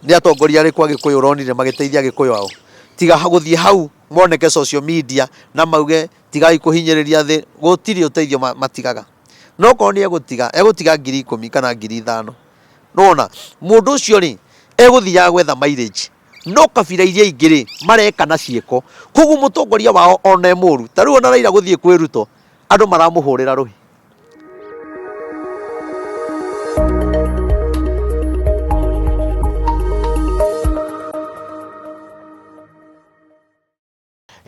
Nĩ atongoria arĩkũ Agĩkũyũ ũronire magĩteithia Agĩkũyũ ao? Tiga gũthiĩ hau moneke social media na mauge tigai kũhinyĩrĩria thĩ, gũtirĩ ũteithio matigaga. No okorwo nĩ egũtiga, egũtiga 10,000 kana 5,000. Nĩwona? Mũndũ ũcio rĩ, egũthiaga gwetha mileage. No kabira iria ingĩ rĩ, mareka na ciĩko. Koguo mũtongoria wao ona e mũru, ta rĩu ona Raila gũthiĩ kwĩ Ruto, andũ maramũhũrĩra rũhĩ.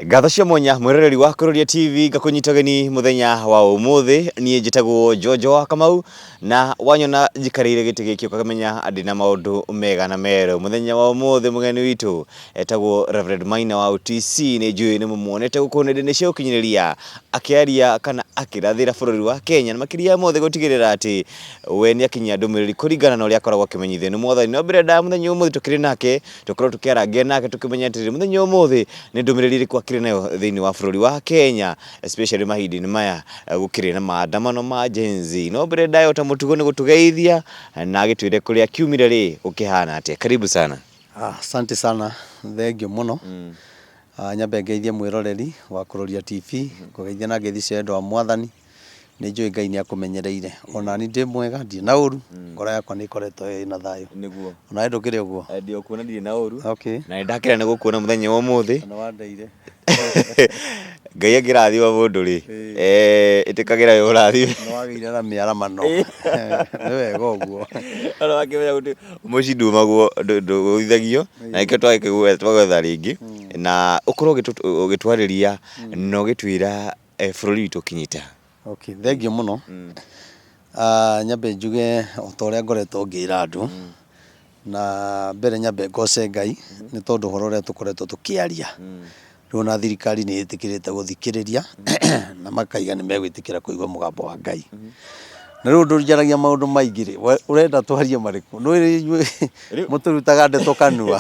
Ngatho cia mwanya mwĩroreri wa Kururia TV ngakũnyita ũgeni mũthenya wa ũmũthĩ. Niĩ njĩtagwo Jojo wa Kamau na wanyona njikarĩire gĩtĩ gĩkĩ ũkamenya ndĩna maũndũ mega na merũ. Mũthenya wa ũmũthĩ mũgeni witũ etagwo Reverend Maina wa UTC. Nĩ njũĩ nĩ mũmuonete gũkũ nenda-inĩ cia ũkinyanĩria akĩaria kana akĩrathĩra bũrũri wa Kenya na makĩria ya mothe gũtigĩrĩra atĩ we nĩ akinyia ndũmĩrĩri kũringana na ũrĩa akoragwo akĩmenyithio nĩ mwathani. No mbere ndaya mũthenya ũmũthĩ tũkĩrĩ nake tũkorwo tũkĩarangia nake tũkĩmenya atĩrĩrĩ mũthenya ũmũthĩ nĩ ndũmĩrĩri ĩrĩkũ akĩrĩ nayo thĩinĩ wa bũrũri wa Kenya especially mahinda-inĩ maya gũkĩrĩ na maandamano ma Gen Z. No mbere ndaya o ta mũtugo nĩ gũtũgeithia na agĩtwĩre kũrĩa akiumire rĩ gũkĩhana atĩa. Karibu sana. Asante sana, thengiũ mũno. Nyambe ngeithie mwĩroreri wa Kuroria TV, ngũgeithia na ngeithi cia wendo wa Mwathani. Nĩ njũĩ Ngai nĩ akũmenyereire. Ona niĩ ndĩ mwega, ndirĩ na ũru, ngoro yakwa nĩ ĩkoretwo ĩna thayũ. Nĩguo. Onawe ndũkĩrĩ ũguo? Ndĩ o kuo na ndirĩ na ũru. Okay. Na nĩ ndakena nĩ gũkuona mũthenya wa ũmũthĩ. Na nĩ wandeire. Ngai angĩrathima mũndũ rĩ, ĩtĩkagĩra wĩ mũrathime. Nĩ wagĩire na mĩaramano. Nĩ wega ũguo. Ona wakĩmenya gũtirĩ mũciĩ ndumagwo ndũgũithagio na nĩkĩo twagwetha rĩngĩ na ũkorwo ũgĩtwarĩria na ũgĩtwĩra bũrũri witũ ũkinyĩte ha. Okay, thengiũ mũno. Nyambe njuge o ta ũrĩa ngoretwo ngĩra andũ, na mbere nyambe ngoce Ngai nĩ tondũ ũhoro ũrĩa tũkoretwo tũkĩaria, rĩu ona thirikari nĩ ĩtĩkĩrĩte gũthikĩrĩria na makaiga nĩ megwĩtĩkĩra kũigua mũgambo wa Ngai. Na rĩu ũndũ njaragia maũndũ maingĩ rĩ, ũrenda twarie marĩkũ? Nĩ ũĩ inyuĩ mũtũrutaga ndeto kanua.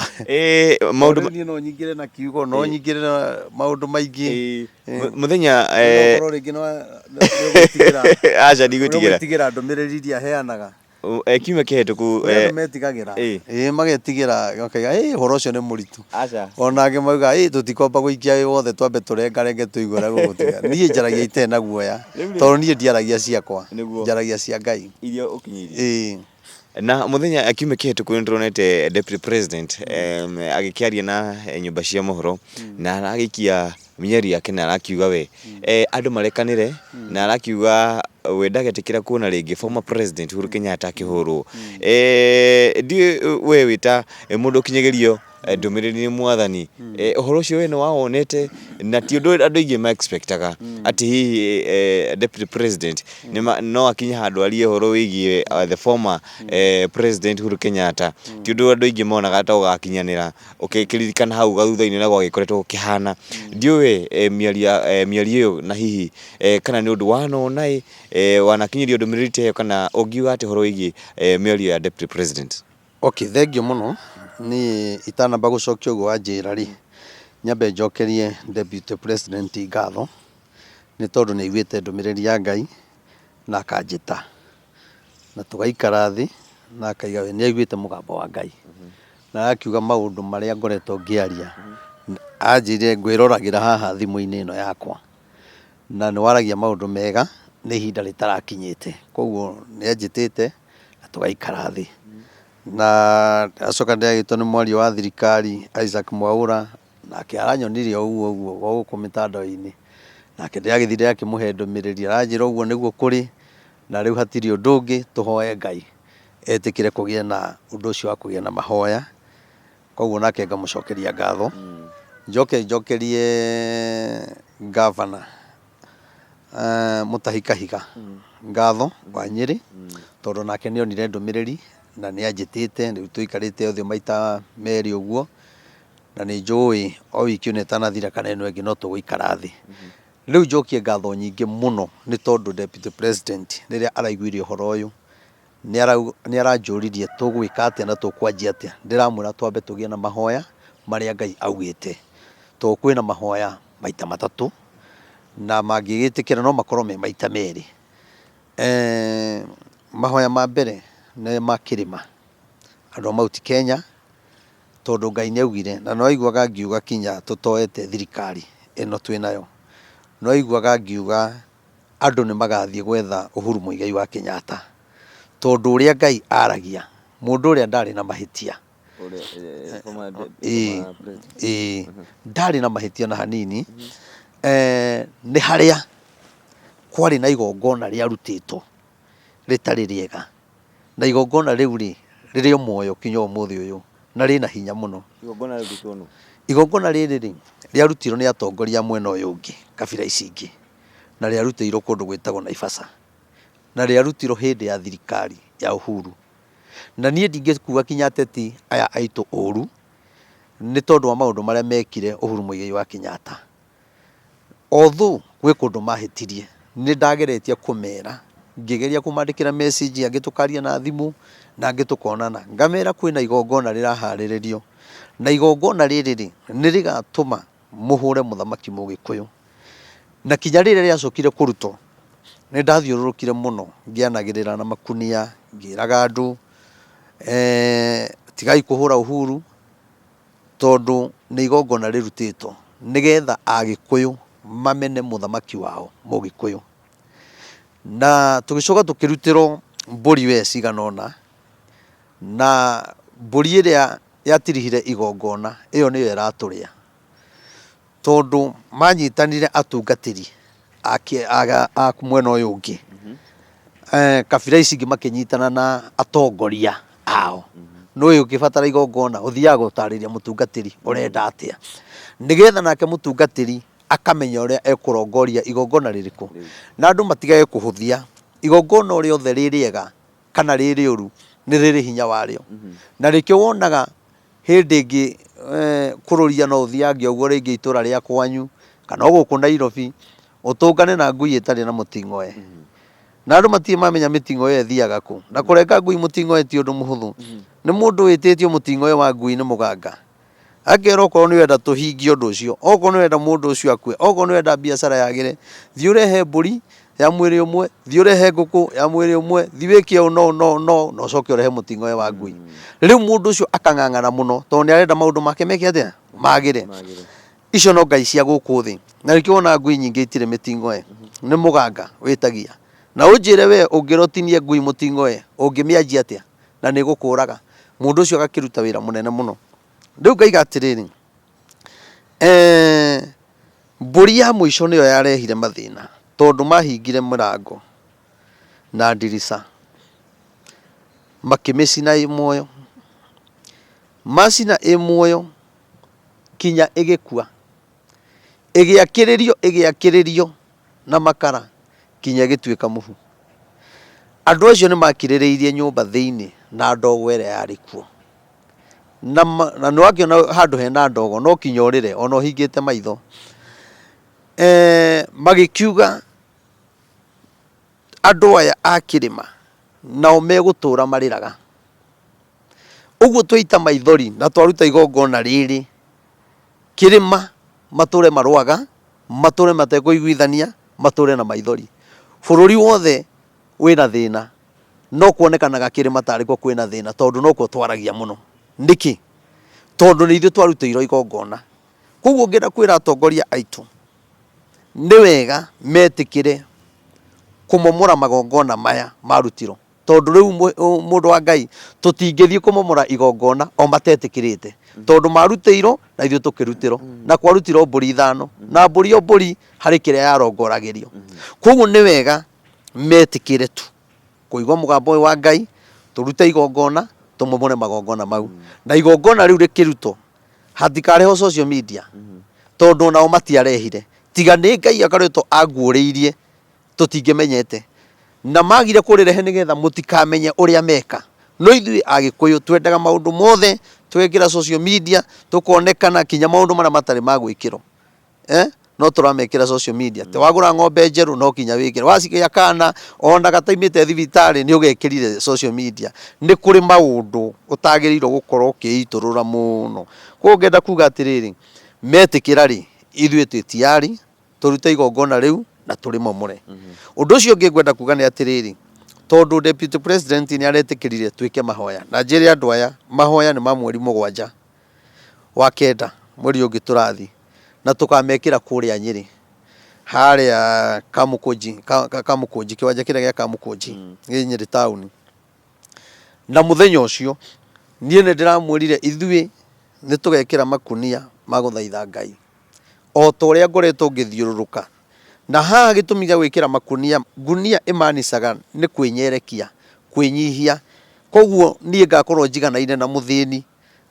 Maũndũ Rĩu niĩ no nyingĩre na kiugo, no nyingĩre na maũndũ maingĩ. Mũthenya No ũkorwo rĩngĩ nĩ ũgwĩtigĩra Aca ndigwĩtigĩra. Nĩ ũgwĩtigĩra ndũmĩrĩri iria heanaga. Kiumia kĩhĩtũku. Kũrĩ andũ metigagĩra. Ĩĩ magetigĩra makaiga ĩ ũhoro ũcio nĩ mũritũ. Aca. Ona angĩ mauga ĩ tũtikwamba gũikia wĩ wothe twambe tũrengarenge tũigue ũrĩa gũgũtuĩka. Niĩ njaragia itarĩ na guoya tondũ niĩ ndiaragia ciakwa, njaragia cia Ngai. Iria ũkinyĩirie. Ĩĩ. Na mũthenya kiumia kĩhĩtũku nĩ tũronete Deputy President agĩkĩaria na nyũmba cia mohoro na aragĩikia mĩario yake na arakiuga we andũ marekanĩre na arakiuga we ndagetĩkĩra kuona rĩngĩ former president Uhuru Kenyatta akĩhũrwo. Ndiũĩ we wĩ ta mũndũ ũkinyagĩrio ndũmĩrĩri nĩ mwathani, ũhoro ũcio we nĩ wawonete na ti ũndũ andũ aingĩ ma expect aga atĩ hihi deputy president no akinye handũ arie ũhoro wĩgiĩ the former president Uhuru Kenyatta. Ti ũndũ andũ aingĩ monaga ta ũgakinyanĩra ũkĩririkana hau gathutha-inĩ ũrĩa gwagĩkoretwo gũkĩhana. Ndiũĩ mĩario ĩyo na hihi kana nĩ ũndũ wanona ĩ, wanakinyĩrio ndũmĩrĩri ta ĩyo kana ũngiuga atĩa ũhoro wĩgiĩ mĩario ya deputy president? Okay, thengiũ mũno. Niĩ itanamba gũcokia ũguo wanjĩra rĩ, nyambe njokerie Deputy President ngatho, nĩ tondũ nĩ aiguĩte ndũmĩrĩri ya Ngai na akanjĩta, na tũgaikara thĩ na akaiga we nĩ aiguĩte mũgambo wa Ngai. Na akiuga maũndũ marĩa ngoretwo ngĩaria, anjĩrire ngwĩroragĩra haha thimũ-inĩ ĩno yakwa, na nĩ waragia maũndũ mega, nĩ ihinda rĩtarakinyĩte. Koguo nĩ anjĩtĩte na tũgaikara thĩ. Na ndacoka ndĩragĩtwo nĩ mwaria wa thirikari Isaac Mwaura, nake aranyonirie o ũguo ũguo o gũkũ mĩtandao-inĩ. Nake ndĩragĩthiĩ ndĩrakĩmũhe ndũmĩrĩri, aranjĩra ũguo nĩguo kũrĩ, na rĩu hatirĩ ũndũ ũngĩ, tũhoe Ngai etĩkĩre kũgĩe na ũndũ ũcio wa kũgĩa na mahoya. Koguo nake ngamũcokeria ngatho. Njoke njokerie ngavana Mutahi Kahiga ngatho wa Nyĩrĩ, tondũ nake nĩ onire ndũmĩrĩri na nĩ anjĩtĩte, rĩu tũikarĩte othe maita merĩ ũguo, na nĩ njũĩ o wiki ĩno ĩtanathira kana ĩno ĩngĩ no tũgũikara thĩ. Rĩu njokie ngatho nyingĩ mũno nĩ tondũ Deputy President rĩrĩa araiguire ũhoro ũyũ, nĩ aranjũririe tũgwĩka atĩa na tũkwanjia atĩa. Ndĩramwĩra twambe tũgĩe na mahoya marĩa Ngai augĩte, tondũ kwĩna mahoya maita matatũ, na mangĩgĩtĩkĩra no makorwo me maita merĩ. Mahoya ma mbere nĩ ma kĩrĩma, andũ a Mount Kenya. Tondũ Ngai nĩ augire, na nĩ waiguaga ngiuga kinya tũtoete thirikari ĩno twĩ nayo, nĩ waiguaga ngiuga andũ nĩ magathiĩ gwetha Uhuru Muigai wa Kenyatta. Tondũ ũrĩa Ngai aragia, mũndũ ũrĩa ndarĩ na mahĩtia. Ĩĩ, ĩĩ, ndarĩ na mahĩtia ona hanini. Nĩ harĩa kwarĩ na igongona rĩarutĩtwo rĩtarĩ rĩega. Na igongona rĩu rĩ, rĩrĩ o muoyo kinya ũmũthĩ ũyũ, na rĩna hinya mũno. Igongona rĩrutĩtwo nũ? Igongona rĩrĩ rĩ, rĩarutirwo nĩ atongoria a mwena ũyũ ũngĩ, kabira ici ingĩ, na rĩarutĩirwo kũndũ gwĩtagwo Naivasha, na rĩarutirwo hĩndĩ ya thirikari ya Uhuru. Na niĩ ndingĩkua kinya ateti aya aitũ ũru, nĩ tondũ wa maũndũ marĩa mekire Uhuru Muigai wa Kenyatta. Although gwĩ kũndũ mahĩtirie, nĩ ndageretie kũmera, ngĩgeria kũmandĩkĩra message, angĩ tũkaria na thimũ, na angĩ tũkonana. Ngamera kwĩna igongona rĩraharĩrĩrio, na igongona rĩrĩ rĩ, nĩ rĩgatũma mũhũre mũthamaki mũgĩkũyũ. Na kinya rĩrĩa rĩacokire kũrutwo, nĩ ndathiũrũrũkire mũno ngĩanagĩrĩra na makunia, ngĩraga andũ, tigai kũhũra Uhuru, tondũ nĩ igongona rĩrutĩtwo nĩgetha Agĩkũyũ mamene mũthamaki wao Mũgĩkũyũ. Na tũgĩcoka tũkĩrutĩrwo mbũri we cigana ũna, na mbũri ĩrĩa yatirihire igongona ĩyo nĩyo ĩratũrĩa. Tondũ manyitanire atungatĩri a mwena ũyũ ũngĩ, kabira ici ingĩ makĩnyitana na atongoria ao. Nĩ ũĩ ũkĩbatara igongona ũthiaga gũtarĩria mũtungatĩri ũrenda atĩa, nĩgetha nake mũtungatĩri akamenya ũrĩa ekũrongoria igongona rĩrĩkũ. Na andũ matigage kũhũthia igongona o rĩothe rĩ rĩega kana rĩ rĩũru nĩ rĩrĩ hinya warĩo. Na nĩkĩo wonaga hĩndĩ ĩngĩ kũrũria no ũthiange ũguo rĩngĩ itũra rĩa kwanyu kana o gũkũ Nairobi ũtũngane na ngui ĩtarĩ na mũting'oe. Na andũ matirĩ mamenya mĩting'oe ĩyo ĩthiaga kũ. Na kũrenga ngui mũting'oe ti ũndũ mũhũthũ. Nĩ mũndũ wĩtĩtio mũting'oe wa ngui nĩ mũganga. Akerwo okorwo nĩ ũrenda tũhingie ũndũ ũcio, okorwo nĩ ũrenda mũndũ ũcio akue, okorwo nĩ ũrenda biacara yagĩre, thiĩ ũrehe mbũri ya mwĩrĩ ũmwe, thiĩ ũrehe ngũkũ ya mwĩrĩ ũmwe, thiĩ wĩke ũũ na ũũ na ũũ na ũũ, na ũcoke ũrehe mũting'oe wa ngui. Rĩu mũndũ ũcio akang'ang'ana mũno tondũ nĩ arenda maũndũ make meke atĩa? Magĩre. Icio no ngai cia gũkũ thĩ. Na nĩkĩo wonaga ngui nyingĩ itirĩ mĩting'oe. Nĩ mũganga wĩtagia. Na ũnjĩre we ũngĩra ũtinie ngui mũting'oe, ũngĩmĩanjia atĩa? Na nĩ ĩgũkũraga. Mũndũ ũcio agakĩruta wĩra mũnene mũno. Rĩu ngaiga atĩrĩrĩ, mbũri ya mũico nĩyo yarehire mathĩna tondũ mahingire mũrango na ndirica, makĩmĩcina ĩ muoyo. Macina ĩ muoyo kinya ĩgĩkua. Ĩgĩakĩrĩrio ĩgĩakĩrĩrio na makara kinya ĩgĩtuĩka mũhu. Andũ acio nĩ makirĩrĩirie nyũmba thĩinĩ na ndogo ĩrĩa yarĩ kuo. Na na nĩ wakĩona handũ hena ndogo no kinya ũrĩre ona ũhingĩte maitho. Magĩkiuga andũ aya a kĩrĩma nao megũtũra marĩraga. Ũguo twaita maithori na twaruta igongona rĩrĩ, kĩrĩma matũre marũaga, matũre matekũiguithania, matũre na maithori. Bũrũri wothe wĩna thĩna, no kuonekanaga kĩrĩma tarĩ kuo kwĩna thĩna tondũ nokuo twaragia mũno. Nĩkĩ? Tondũ nĩ ithuĩ twarutĩirwo igongona. Koguo ngĩenda kwĩra atongoria aitũ, nĩ wega metĩkĩre kũmomora magongona maya marutirwo. Tondũ rĩu mũndũ wa Ngai tũtingĩthiĩ kũmomora igongona o matetĩkĩrĩte tondũ marutĩirwo na ithuĩ tũkĩrutĩrwo na kwarutirwo mbũri ithano na mbũri o mbũri harĩ kĩrĩa yarongoragĩrio. Koguo nĩ wega metĩkĩre tu kũigua mũgambo ũyũ wa Ngai tũrute igongona tũmomore magongona mau na igongona rĩu rĩkĩrutwo hatikarehwo social media tondũ onao matiarehire tiga nĩ Ngai akoretwo anguũrĩirie tũtingĩmenyete na magire kũrĩrehe nĩgetha mũtikamenye ũrĩa meka. No ithuĩ Agĩkũyũ twendaga maũndũ mothe tũgekĩra social media tũkonekana kinya maũndũ marĩa matarĩ ma gwĩkĩrwo eh? No tũramekĩra social media. Te wagũra ng'ombe njerũ no kinya wĩkĩre, wacigĩa kana ona gataimĩte thibitarĩ nĩ ũgekĩrire social media. Nĩ kũrĩ maũndũ ũtagĩrĩirwo gũkorwo ũkĩitũrũra mũno. Koguo ngenda kuga atĩrĩrĩ, metĩkĩra rĩ, ithuĩ twĩ tayari tũrute igongona rĩu na tũrĩmomore. Ũndũ ũcio ũngĩ ngwenda kuga nĩ atĩrĩrĩ, tondũ deputy president nĩ aretĩkĩrire twĩke mahoya, na njĩre andũ aya, mahoya nĩ ma mweri mũgwanja. wa kenda mweri ũngĩ tũrathiĩ na tũkamekĩra kũrĩa Nyĩrĩ harĩa Kamũkũnji Kamũkũnji kĩwanja kĩrĩa gĩa Kamũkũnji gĩ Nyĩrĩ taũni. Na mũthenya ũcio niĩ nĩ ndĩramwĩrire ithuĩ nĩ tũgekĩra makunia ma gũthaitha Ngai o ta ũrĩa ngoretwo ngĩthiũrũrũka. Na haha gĩtũmi gĩa gwĩkĩra makunia, ngunia ĩmanicaga nĩ kwĩnyerekia, kwĩnyihia. Koguo niĩ ngakorwo njiganaine na mũthĩni,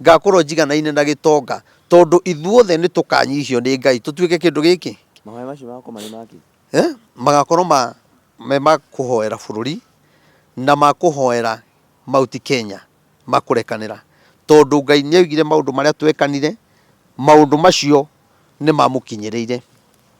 ngakorwo njiganaine na gĩtonga, tondũ ithuothe nĩ tũkanyihio nĩ Ngai tũtuĩke kĩndũ gĩkĩ. Mahoya macio magakorwo marĩ makĩ? Eh? Magakorwo ma, me ma kũhoera bũrũri na ma kũhoera Mount Kenya ma kũrekanĩra. Tondũ Ngai nĩ oigire maũndũ marĩa twekanire, maũndũ macio nĩ mamũkinyĩrĩire.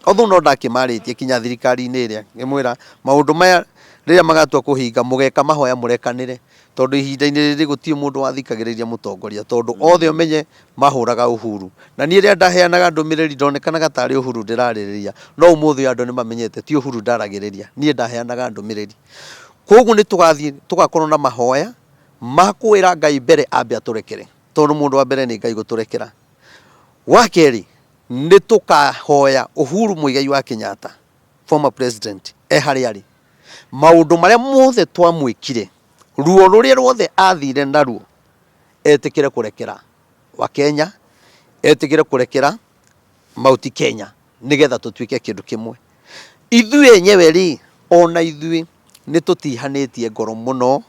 Although no ndakĩmarĩtie kinya thirikari-inĩ ĩrĩa, ngĩmwĩra maũndũ maya rĩrĩa magatua kũhinga mũgeka mahoya mũrekanĩre, tondũ ihinda-inĩ rĩrĩ gũtirĩ mũndũ wathikagĩrĩria mũtongoria, tondũ othe ũmenye mahũraga Uhuru. Na niĩ rĩrĩa ndaheanaga ndũmĩrĩri ndonekanaga tarĩ Uhuru ndĩrarĩrĩria, no ũmũthĩ ũyũ andũ nĩ mamenyete ti Uhuru ndaragĩrĩria, niĩ ndaheanaga ndũmĩrĩri. Koguo nĩ tũgathiĩ tũgakorwo na mahoya ma kwĩra Ngai mbere ambe atũrekere, tondũ mũndũ wa mbere nĩ Ngai gũtũrekera. Wa kerĩ, nĩ tũkahoya Uhuru Muigai wa Kenyatta, former president, e harĩa arĩ, maũndũ marĩa mothe twamwĩkire, ruo rũrĩa ruothe athire naruo, etĩkĩre kũrekera Wakenya, etĩkĩre kũrekera Mount Kenya, nĩgetha tũtuĩke kĩndũ kĩmwe. Ithuĩ enyewe rĩ, ona ithuĩ nĩ tũtihanĩtie ngoro mũno,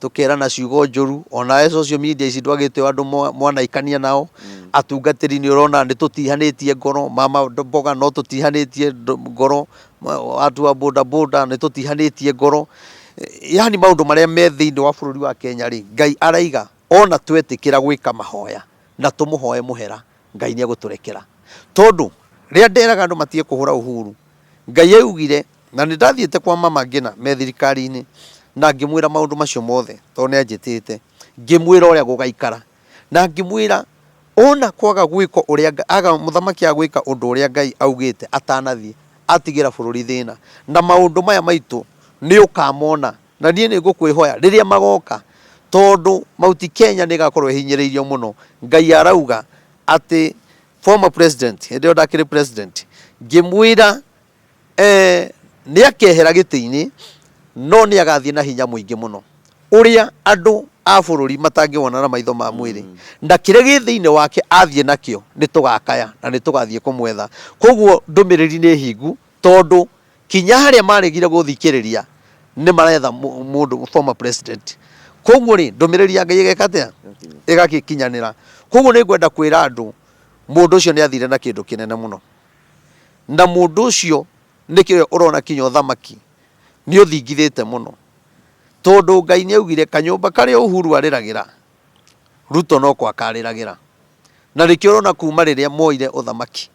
tũkerana ciugo njũru, onawe social media ici ndwagĩte andũ mwanaikania nao, atungatĩri nĩ ũrona nĩ tũtihanĩtie ngoro, mama mboga no tũtihanĩtie ngoro, watu wa boda boda nĩ tũtihanĩtie ngoro, yani maũndũ marĩa me thĩinĩ wa bũrũri wa Kenya rĩ, Ngai araiga ona twetĩkĩra gwĩka mahoya na tũmũhoe mũhera, Ngai nĩ egũtũrekera. Tondũ rĩrĩa nderaga andũ matige kũhũra Uhuru, Ngai augire, na nĩ ndathiĩte kwa mama Ngina me thirikari-inĩ, na ngĩmwĩra maũndũ macio mothe tondũ nĩ anjĩtĩte, ngĩmwĩra ũrĩa gũgaikara, na ngĩmwĩra ona kwaga gwĩka ũrĩa, aga mũthamaki aga gwĩka ũndũ ũrĩa Ngai augĩte atanathiĩ, atigĩra bũrũri thĩna. Na maũndũ maya maitũ nĩ ũkamona, na niĩ nĩ ngũkwĩhoya rĩrĩa magoka, tondũ Mount Kenya nĩ ĩgakorwo ĩhinyĩrĩirio mũno. Ngai arauga atĩ former president, hĩndĩ ĩyo ndakĩrĩ president, ngĩmwĩra eh, nĩ akehera gĩtĩ-inĩ no nĩ agathiĩ na hinya mũingĩ mũno ũrĩa andũ a bũrũri matangĩwona na maitho ma mwĩrĩ na kĩrĩa gĩ thĩinĩ wake athiĩ nakĩo nĩ tũgakaya na nĩ tũgathiĩ kũmwetha. Koguo ndũmĩrĩri nĩ hingu tondũ kinya harĩa maregire gũthikĩrĩria nĩ maretha mũndũ former president. Koguo rĩ, ndũmĩrĩri ya Ngai ĩgeka atĩa? Ĩgagĩkinyanĩra. Koguo nĩ ngwenda kwĩra andũ mũndũ ũcio nĩ athire na kĩndũ kĩnene mũno. Na mũndũ ũcio nĩkĩo ũrona kinya ũthamaki nĩ ũthingithĩte mũno. Tondũ Ngai nĩ augire kanyũmba karĩa Uhuru arĩragĩra, Ruto no ko akarĩragĩra. Na nĩkĩo ũrona kuma rĩrĩa moire ũthamaki,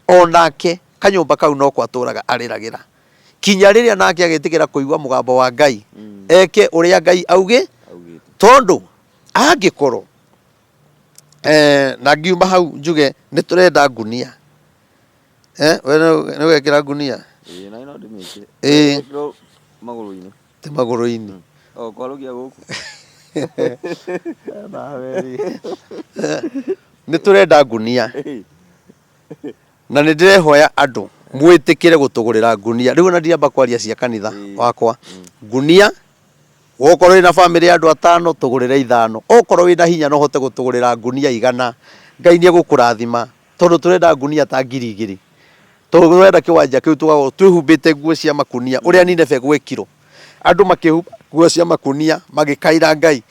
onake kanyũmba kau no ko atũraga arĩragĩra. Kinya rĩrĩa nake agetĩkĩra kũigua mũgambo wa Ngai, eke ũrĩa Ngai augĩ, tondũ angĩkorwo eh, na ngiuma hau njuge nĩ tũrenda ngunia eh, we nĩ ũgekĩra ngunia? Ĩĩ, na no ndĩmĩkĩre. Ĩĩ. Ĩkĩrwo magũrũ-inĩ. Ti magũrũ-inĩ. O kwarũgia gũkũ. Nĩ tũrenda ngunia na nĩ ndĩrehoya andũ mwĩtĩkĩre gũtũgũrĩra ngunia. Rĩu ona ndiamba kwaria cia kanitha wakwa. Ngunia Wokorwo wĩna bamĩrĩ ya andũ atano tũgũrĩre ithano, okorwo wĩna hinya no ũhote gũtũgũrĩra ngunia igana, Ngai nĩ egũkũrathima tondũ tũrenda ngunia ta 2000. Tondũ tũrenda kĩwanja kĩu tũgakorwo twĩhumbĩte nguo cia makunia ũrĩa Nineve gwekirwo. Andũ makĩhumba nguo cia makunia magĩkaĩra Ngai.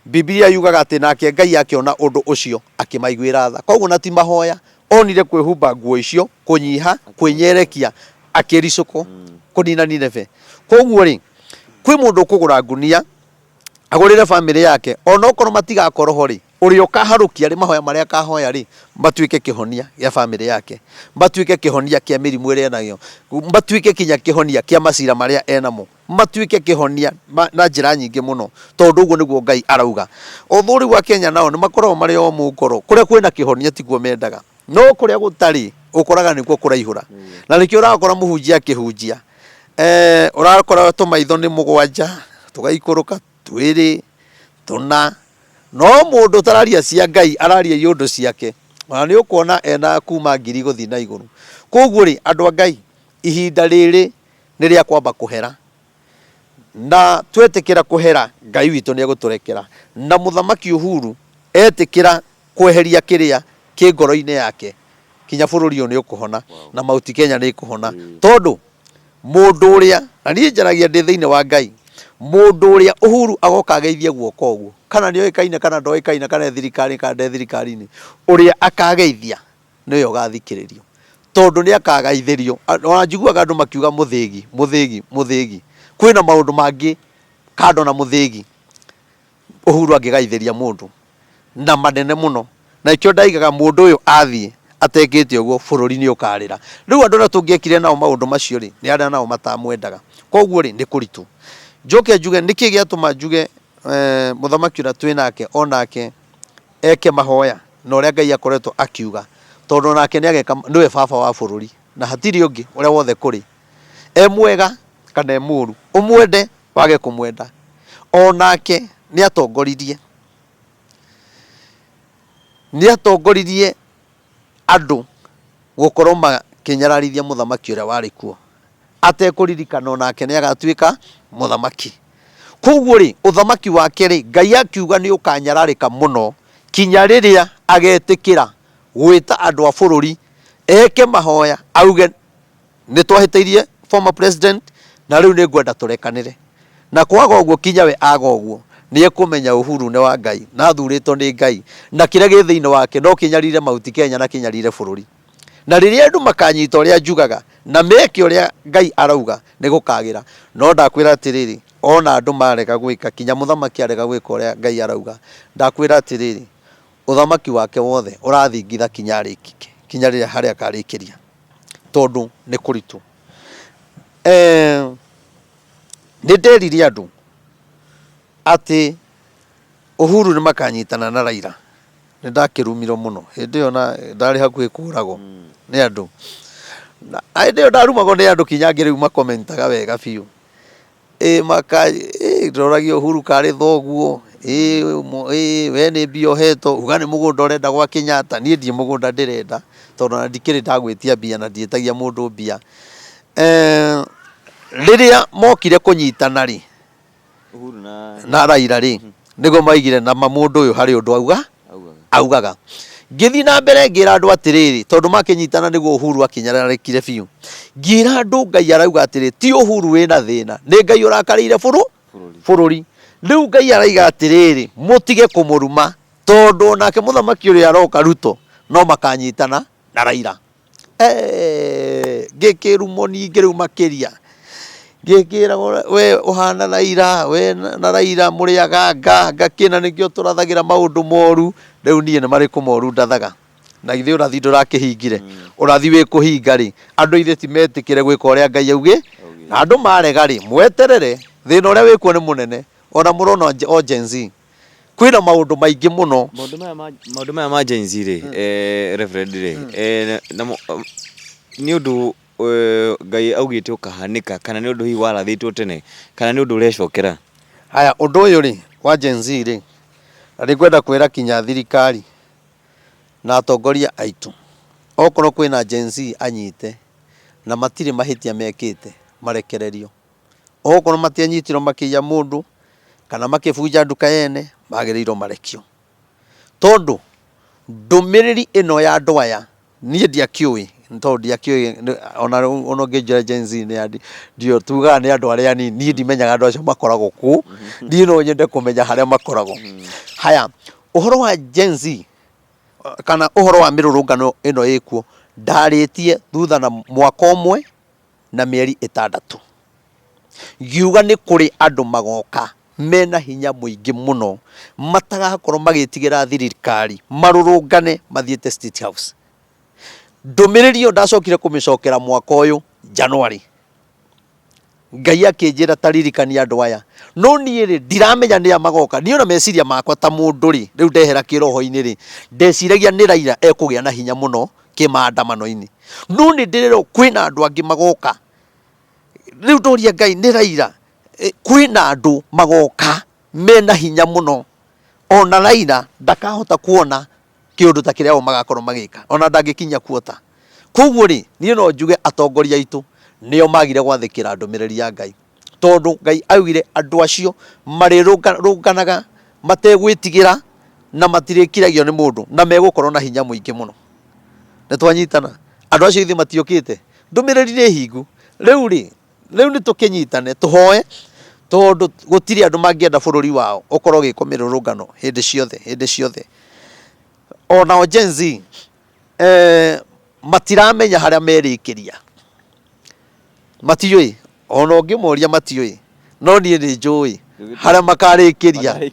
Bibilia yugaga atĩ nake Ngai akĩona ũndũ ũcio akĩmaiguĩra tha. Koguo na ti mahoya, onire kwĩhumba nguo icio, kũnyiha, kwĩnyerekia, akĩricũkwo kũnina Nineve. Koguo rĩ, kwĩ mũndũ ũkũgũra ngunia agũrĩre bamĩrĩ yake onokorwo matigakorwo ho rĩ, ũrĩa ũkaharũkia rĩ, mahoya marĩa akahoya rĩ, matuĩke kĩhonia gĩa bamĩrĩ yake, matuĩke kĩhonia kĩa mĩrimũ ĩrĩa enayo, matuĩke kinya kĩhonia kĩa macira marĩa enamo, matuĩke kĩhonia na njĩra nyingĩ mũno, tondũ ũguo nĩguo Ngai arauga. Although rĩu Akenya nao nĩ makoragwo marĩ omũ ngoro, kũrĩa kwĩna kĩhonia tikuo mendaga, no kũrĩa gũtarĩ ũkoraga nĩkuo kũraihũra. Na nĩkĩo ũrakora mũhunjia akĩhunjia, ũrakora tũmaitho nĩ mũgwanja, tũgaikũrũka twĩrĩ, tũna, No mũndũ ũtararia cia Ngai araria iũndũ ciake, ona nĩ ũkuona ena kuma ngiri gũthiĩ na igũrũ. Koguo rĩ, andũ a Ngai, ihinda rĩrĩ nĩ rĩa kwamba kũhera. Na twetĩkĩra kũhera, Ngai witũ nĩ egũtũrekera. Na Mũthamaki Uhuru etĩkĩra kweheria kĩrĩa kĩ ngoro-inĩ yake, kinya bũrũri ũyũ nĩ ũkũhona na Mount Kenya nĩ ĩkũhona. Tondũ mũndũ ũrĩa, na niĩ njaragia ndĩ thĩinĩ wa Ngai, mũndũ ũrĩa Uhuru agoka ageithie guoko ũguo, kana nĩ oĩkaine kana ndoĩkaine, kana e thirikari kana nde thirikari-inĩ, ũrĩa akageithia nĩwe ũgathikĩrĩrio. Tondũ nĩ akagaithĩrio. Ona njiguaga andũ makiuga mũthĩgi, mũthĩgi, mũthĩgi. Kwĩna maũndũ mangĩ kando na mũthĩgi Uhuru angĩgaithĩria mũndũ na manene mũno. Na nĩkĩo ndaigaga mũndũ ũyũ athiĩ atekĩte ũguo bũrũri nĩ ũkarĩra. Rĩu andũ arĩa tũngĩekire nao maũndũ macio rĩ, nĩ arĩa nao matamwendaga. Koguo rĩ, nĩ kũritũ. Njoke njuge nĩkĩ gĩatũma njuge mũthamaki ũrĩa twĩ nake onake eke mahoya na ũrĩa Ngai akoretwo akiuga, tondũ onake nĩ ageka, nĩwe baba wa bũrũri na hatirĩ ũngĩ ũrĩa wothe kũrĩ. E mwega kana e mũru, ũmwende wage kũmwenda, onake nĩ atongoririe, nĩ atongoririe andũ gũkorwo makĩnyararithia mũthamaki ũrĩa warĩ kuo, atekũririkana onake nĩ agatuĩka mũthamaki. Koguo rĩ, ũthamaki wake rĩ, Ngai akiuga nĩ ũkanyararĩka mũno kinya rĩrĩa agetĩkĩra gwĩta andũ a bũrũri eke mahoya auge nĩ twahĩtĩirie former president na rĩu nĩ ngwenda tũrekanĩre. Na kwaga ũguo kinya we aga ũguo nĩ ekũmenya Uhuru nĩ wa Ngai na athurĩtwo nĩ Ngai na kĩrĩa gĩ thĩinĩ wake no kĩnyarire Mount Kenya na kĩnyarire bũrũri. Na rĩrĩa andũ makanyita ũrĩa njugaga na meke ũrĩa Ngai arauga nĩ gũkagĩra. No ndakwĩra atĩrĩrĩ, ona andũ marega gwĩka, kinya mũthamaki arega gwĩka ũrĩa Ngai arauga, ndakwĩra atĩrĩrĩ, ũthamaki wake wothe ũrathingitha kinya arĩkike, kinya rĩrĩa harĩa akarĩkĩria, tondũ nĩ kũritũ. Nĩ nderire andũ atĩ Uhuru nĩ makanyitana na Raila. Nĩ ndakĩrumirwo mũno hĩndĩ ĩyo na ndarĩ hakuhĩ kũragwo nĩ andũ. Na hĩndĩ ĩyo ndarumagwo nĩ andũ kinya angĩ rĩu makomentaga wega biũ. Ĩ maka ĩ ndoragia Uhuru karĩ thoguo, ĩ ĩ we nĩ mbia ũhetwo, uga nĩ mũgũnda ũrenda gwa Kenyatta. Niĩ ndirĩ mũgũnda ndĩrenda tondũ ona ndikĩrĩ ndagwĩtia mbia na ndiĩtagia mũndũ mbia. Rĩrĩa mokire kũnyitana rĩ, Uhuru na na Raila rĩ, nĩguo maigire na ma mũndũ ũyũ harĩ ũndũ auga augaga. Augaga. Ngĩthiĩ na mbere ngĩra andũ atĩrĩrĩ, tondũ makĩnyitana nĩguo Uhuru akĩnyararĩkire biũ. Ngĩra andũ Ngai arauga atĩrĩ, ti Uhuru wĩna thĩna, nĩ Ngai ũrakarĩire Bũrũri. Bũrũri. Rĩu Ngai araiga atĩrĩrĩ, mũtige kũmũruma, tondũ onake mũthamaki ũrĩa aroka Ruto no makanyitana na Raila. Ngĩkĩrumwo ningĩ rĩu makĩria, ngĩkĩragwo we ũhana Raila, we na Raila mũrĩ aganga, ngakĩna nĩkĩo tũrathagĩra maũndũ moru, rĩu niĩ nĩ marĩkũ moru ndathaga? Na githĩ ũrathi ndũrakĩhingire? Ũrathi wĩ kũhinga rĩ, andũ ithe ti metĩkĩre gwĩka ũrĩa Ngai augĩ, na andũ marega rĩ, mweterere, thĩna ũrĩa wĩkuo nĩ mũnene, ona mũrona o Gen Z, kwĩna maũndũ maingĩ mũno. Maũndũ maya ma Gen Z rĩ, Reverend rĩ, namo nĩ ũndũ Ngai augĩte ũkahanĩka kana nĩ ũndũ hihi warathĩtwo tene kana nĩ ũndũ ũrecokera? Haya, ũndũ ũyũ rĩ, wa Gen Z rĩ, na nĩ ngwenda kwĩra kinya thirikari na atongoria aitũ, okorwo kwĩna Gen Z anyite na matirĩ mahĩtia mekĩte, marekererio. Okorwo matianyitirwo makĩiya mũndũ kana makĩbunja nduka yene, magĩrĩirwo marekio. Tondũ ndũmĩrĩri ĩno ya andũ aya niĩ ndiakĩũĩ, tondũ ndiakĩũĩ ona ona ũngĩnjĩra Gen Z nĩ a ndiũĩ, tugaga nĩ andũ arĩa anini, niĩ ndimenyaga andũ acio makoragwo kũ, niĩ no nyende kũmenya harĩa makoragwo. Haya, ũhoro wa Gen Z kana ũhoro wa mĩrũrũngano ĩno ĩkuo, ndarĩtie thutha na mwaka ũmwe na mĩeri ĩtandatũ. Ngiuga nĩ kũrĩ andũ magoka mena hinya mũingĩ mũno matagakorwo magĩtigĩra thirikari marũrũngane mathiĩte State House. Ndũmĩrĩri ĩyo ndacokire kũmĩcokera mwaka ũyũ January. Ngai akĩnjĩra ta ririkania andũ aya. No niĩ rĩ, ndiramenya nĩa magoka. Niĩ ona meciria makwa ta mũndũ rĩ, rĩu ndehera kĩroho-inĩ rĩ, ndeciragia nĩ Raila ekũgĩa na hinya mũno kĩmaandamano-inĩ. No nĩ ndĩrerwo kwĩna andũ angĩ magoka. Rĩu ndoria Ngai nĩ Raila, kwĩna andũ magoka mena hinya mũno. Ona Raila ndakahota kuona kĩũndũ ta kĩrĩa o magakorwo magĩka, ona ndangĩkinya kuota. Koguo rĩ, niĩ no njuge atongoria aitũ nĩo magire gwathĩkĩra ndũmĩrĩri ya Ngai, tondũ Ngai augire andũ acio marĩrũnganaga mategwĩtigĩra na matirĩkiragio nĩ mũndũ na megũkorwo na hinya mũingĩ mũno. Nĩ twanyitana? Andũ acio ithuĩ matiũkĩte? Ndũmĩrĩri nĩ hingu. Rĩu rĩ, Rĩu nĩ tũkĩnyitane tũhoe tondũ gũtirĩ andũ mangĩenda bũrũri wao ũkorwo ũgĩkwo mĩrũrũngano hĩndĩ ciothe hĩndĩ ciothe. Onao Gen Z eh, matiramenya harĩa merĩkĩria, matiũĩ ona ũngĩmoria matiũĩ, no niĩ nĩ njũĩ harĩa makarĩkĩria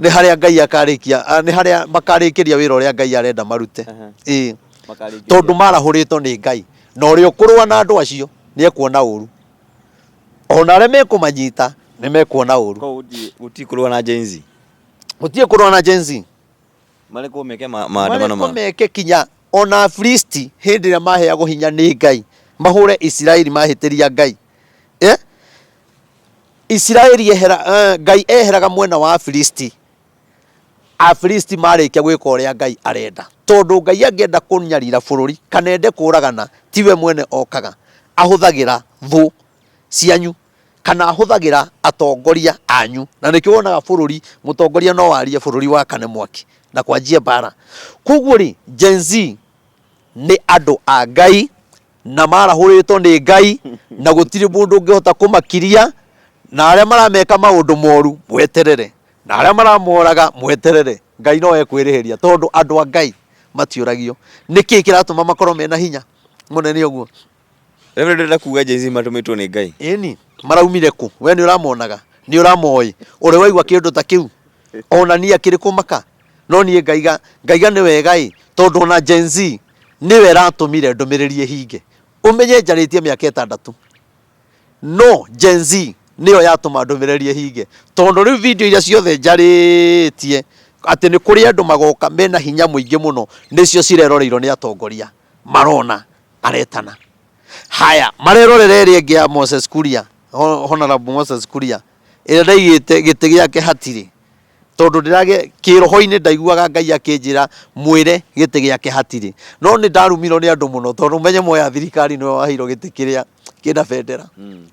nĩ harĩa Ngai akarĩkia, nĩ harĩa makarĩkĩria wĩra ũrĩa Ngai arenda marute. Ĩĩ, tondũ marahũrĩtwo nĩ Ngai na ũrĩa ũkũrũa na andũ acio nĩ ekuona ũru ona arĩa mekũmanyita nĩ mekuona ũru. Gũtirĩ kũrũa na Gen Z. Gũtirĩ kũrũa na Gen Z. Marekwo meke maandamano ma. Marekwo meke kinya ona Afilisti hĩndĩ ĩrĩa maheagwo hinya nĩ Ngai mahũre Isiraeli mahĩtĩria Ngai. Eh? Isiraeli ehera, Ngai eheraga mwena wa Afilisti Afilisti marĩkia gwĩka ũrĩa Ngai arenda. Tondũ Ngai angĩenda kũnyarira bũrũri kana ende kũragana, tiwe mwene okaga. Ahũthagĩra thũ cianyu kana ahũthagĩra atongoria anyu. Na nĩkĩo wonaga bũrũri, mũtongoria no arie bũrũri wakane mwaki na kwanjie mbara. Koguo rĩ, Gen Z nĩ andũ a Ngai na marahũrĩtwo nĩ Ngai na gũtirĩ mũndũ ũngĩhota kũmakiria, na arĩa marameka maũndũ moru mweterere. Na arĩa maramoraga mweterere, Ngai no ekwĩrĩhĩria tondũ andũ a Ngai matiũragio. Nĩ kĩĩ kĩratũma makorwo mena hinya mũnene ũguo? Reverend ndĩrenda kuga Gen Z matũmĩtwo nĩ Ngai. Ĩni, maraumire kũ? We nĩ ũramonaga? Nĩ ũramoĩ? Ũrĩ waigua kĩndũ ta kĩu? Ona niĩ akĩrĩ kũmaka. No niĩ ngaiga, ngaiga nĩ wega ĩ, tondũ ona Gen Z nĩyo ĩratũmire ndũmĩrĩri ĩhinge. Ũmenye njarĩtie mĩaka ĩtandatũ. No Gen Z nĩyo yatũma ndũmĩrĩri ĩhinge, tondũ rĩu video iria ciothe njarĩtie atĩ nĩ kũrĩ andũ magoka mena hinya mũingĩ mũno, nĩcio cireroreirwo nĩ atongoria marona aretana. Haya, marerorera ĩrĩa ĩngĩ ya Moses Kuria, Honorable Moses Kuria, ĩrĩa ndaigĩte gĩtĩ gĩake hatirĩ. Tondũ ndĩrage kĩroho-inĩ ndaiguaga Ngai akĩnjĩra mwĩre gĩtĩ gĩake hatirĩ. No nĩ ndarumirwo nĩ andũ mũno tondũ ũmenye moya thirikari nĩwe waheirwo gĩtĩ kĩrĩa kĩna bendera.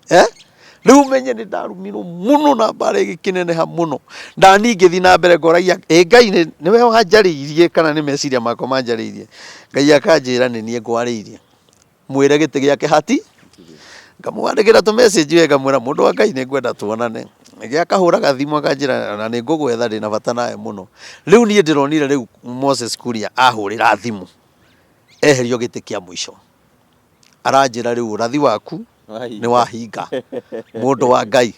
Eh? Rĩu ũmenye nĩ ndarumirwo mũno na mbara ĩgĩkĩneneha mũno. Na niĩ ngĩthiĩ na mbere ngoragia ĩ Ngai nĩwe wanjarĩirie kana nĩ meciria makwa manjarĩirie? Ngai akanjĩra nĩ niĩ ngwarĩirie. Mwĩre gĩtĩ gĩake hati ngamwandĩkĩra tũ message we ngamwĩra mũndũ wa Ngai nĩ ngwenda tuonane. Ningĩ akahũra gathimũ akanjĩra na nĩ ngũgwetha ndĩna bata nawe mũno. Rĩu niĩ ndĩronire rĩu Moses Kuria ahũrĩra thimũ eherio gĩtĩ kĩa mũico. Aranjĩra rĩu ũrathi waku nĩ wahinga mũndũ wa Ngai.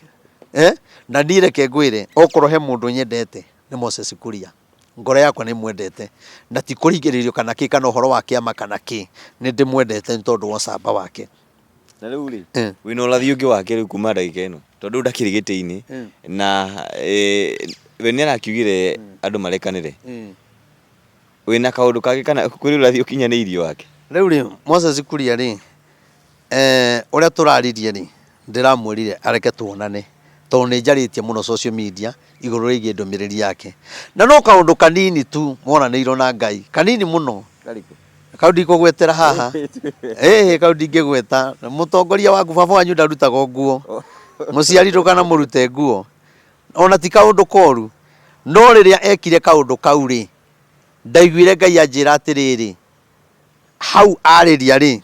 Eh? Na niĩ reke ngwĩre okorwo he mũndũ nyendete nĩ Moses Kuria. Ngoro yakwa nĩ ĩmwendete na ti kũringĩrĩrio kana kĩ kana ũhoro wa kĩama kana kĩ, nĩ ndĩmwendete nĩ tondũ wa ũcamba wake. Na rĩu rĩ, wĩna ũrathi ũngĩ wake rĩu kuma ndagĩka ĩno tondũ rĩu ndakĩrĩ gĩtĩ-inĩ na we nĩ arakiugire andũ marekanĩre. Wĩna kaũndũ kangĩ kana kũrĩ ũrathi ũkinyanĩirio wake? Rĩu rĩ, Moses Kuria rĩ, Ũrĩa tũraririe rĩ, ndĩramwĩrire areke tuonane tondũ nĩ njarĩtie mũno social media igũrũ rĩgiĩ ndũmĩrĩri yake. Na no kaũndũ kanini tu monanĩirwo na Ngai, kanini mũno. Kau ndikũgwetera haha. Ĩhĩ kau ndingĩgweta. Mũtongoria waku baba wanyu ndarutagwo nguo. Mũciari ndũkanamũrute nguo. Ona ti kaũndũ koru. No rĩrĩa ekire kaũndũ kau rĩ, ndaiguire Ngai anjĩra atĩrĩrĩ, hau arĩria rĩ,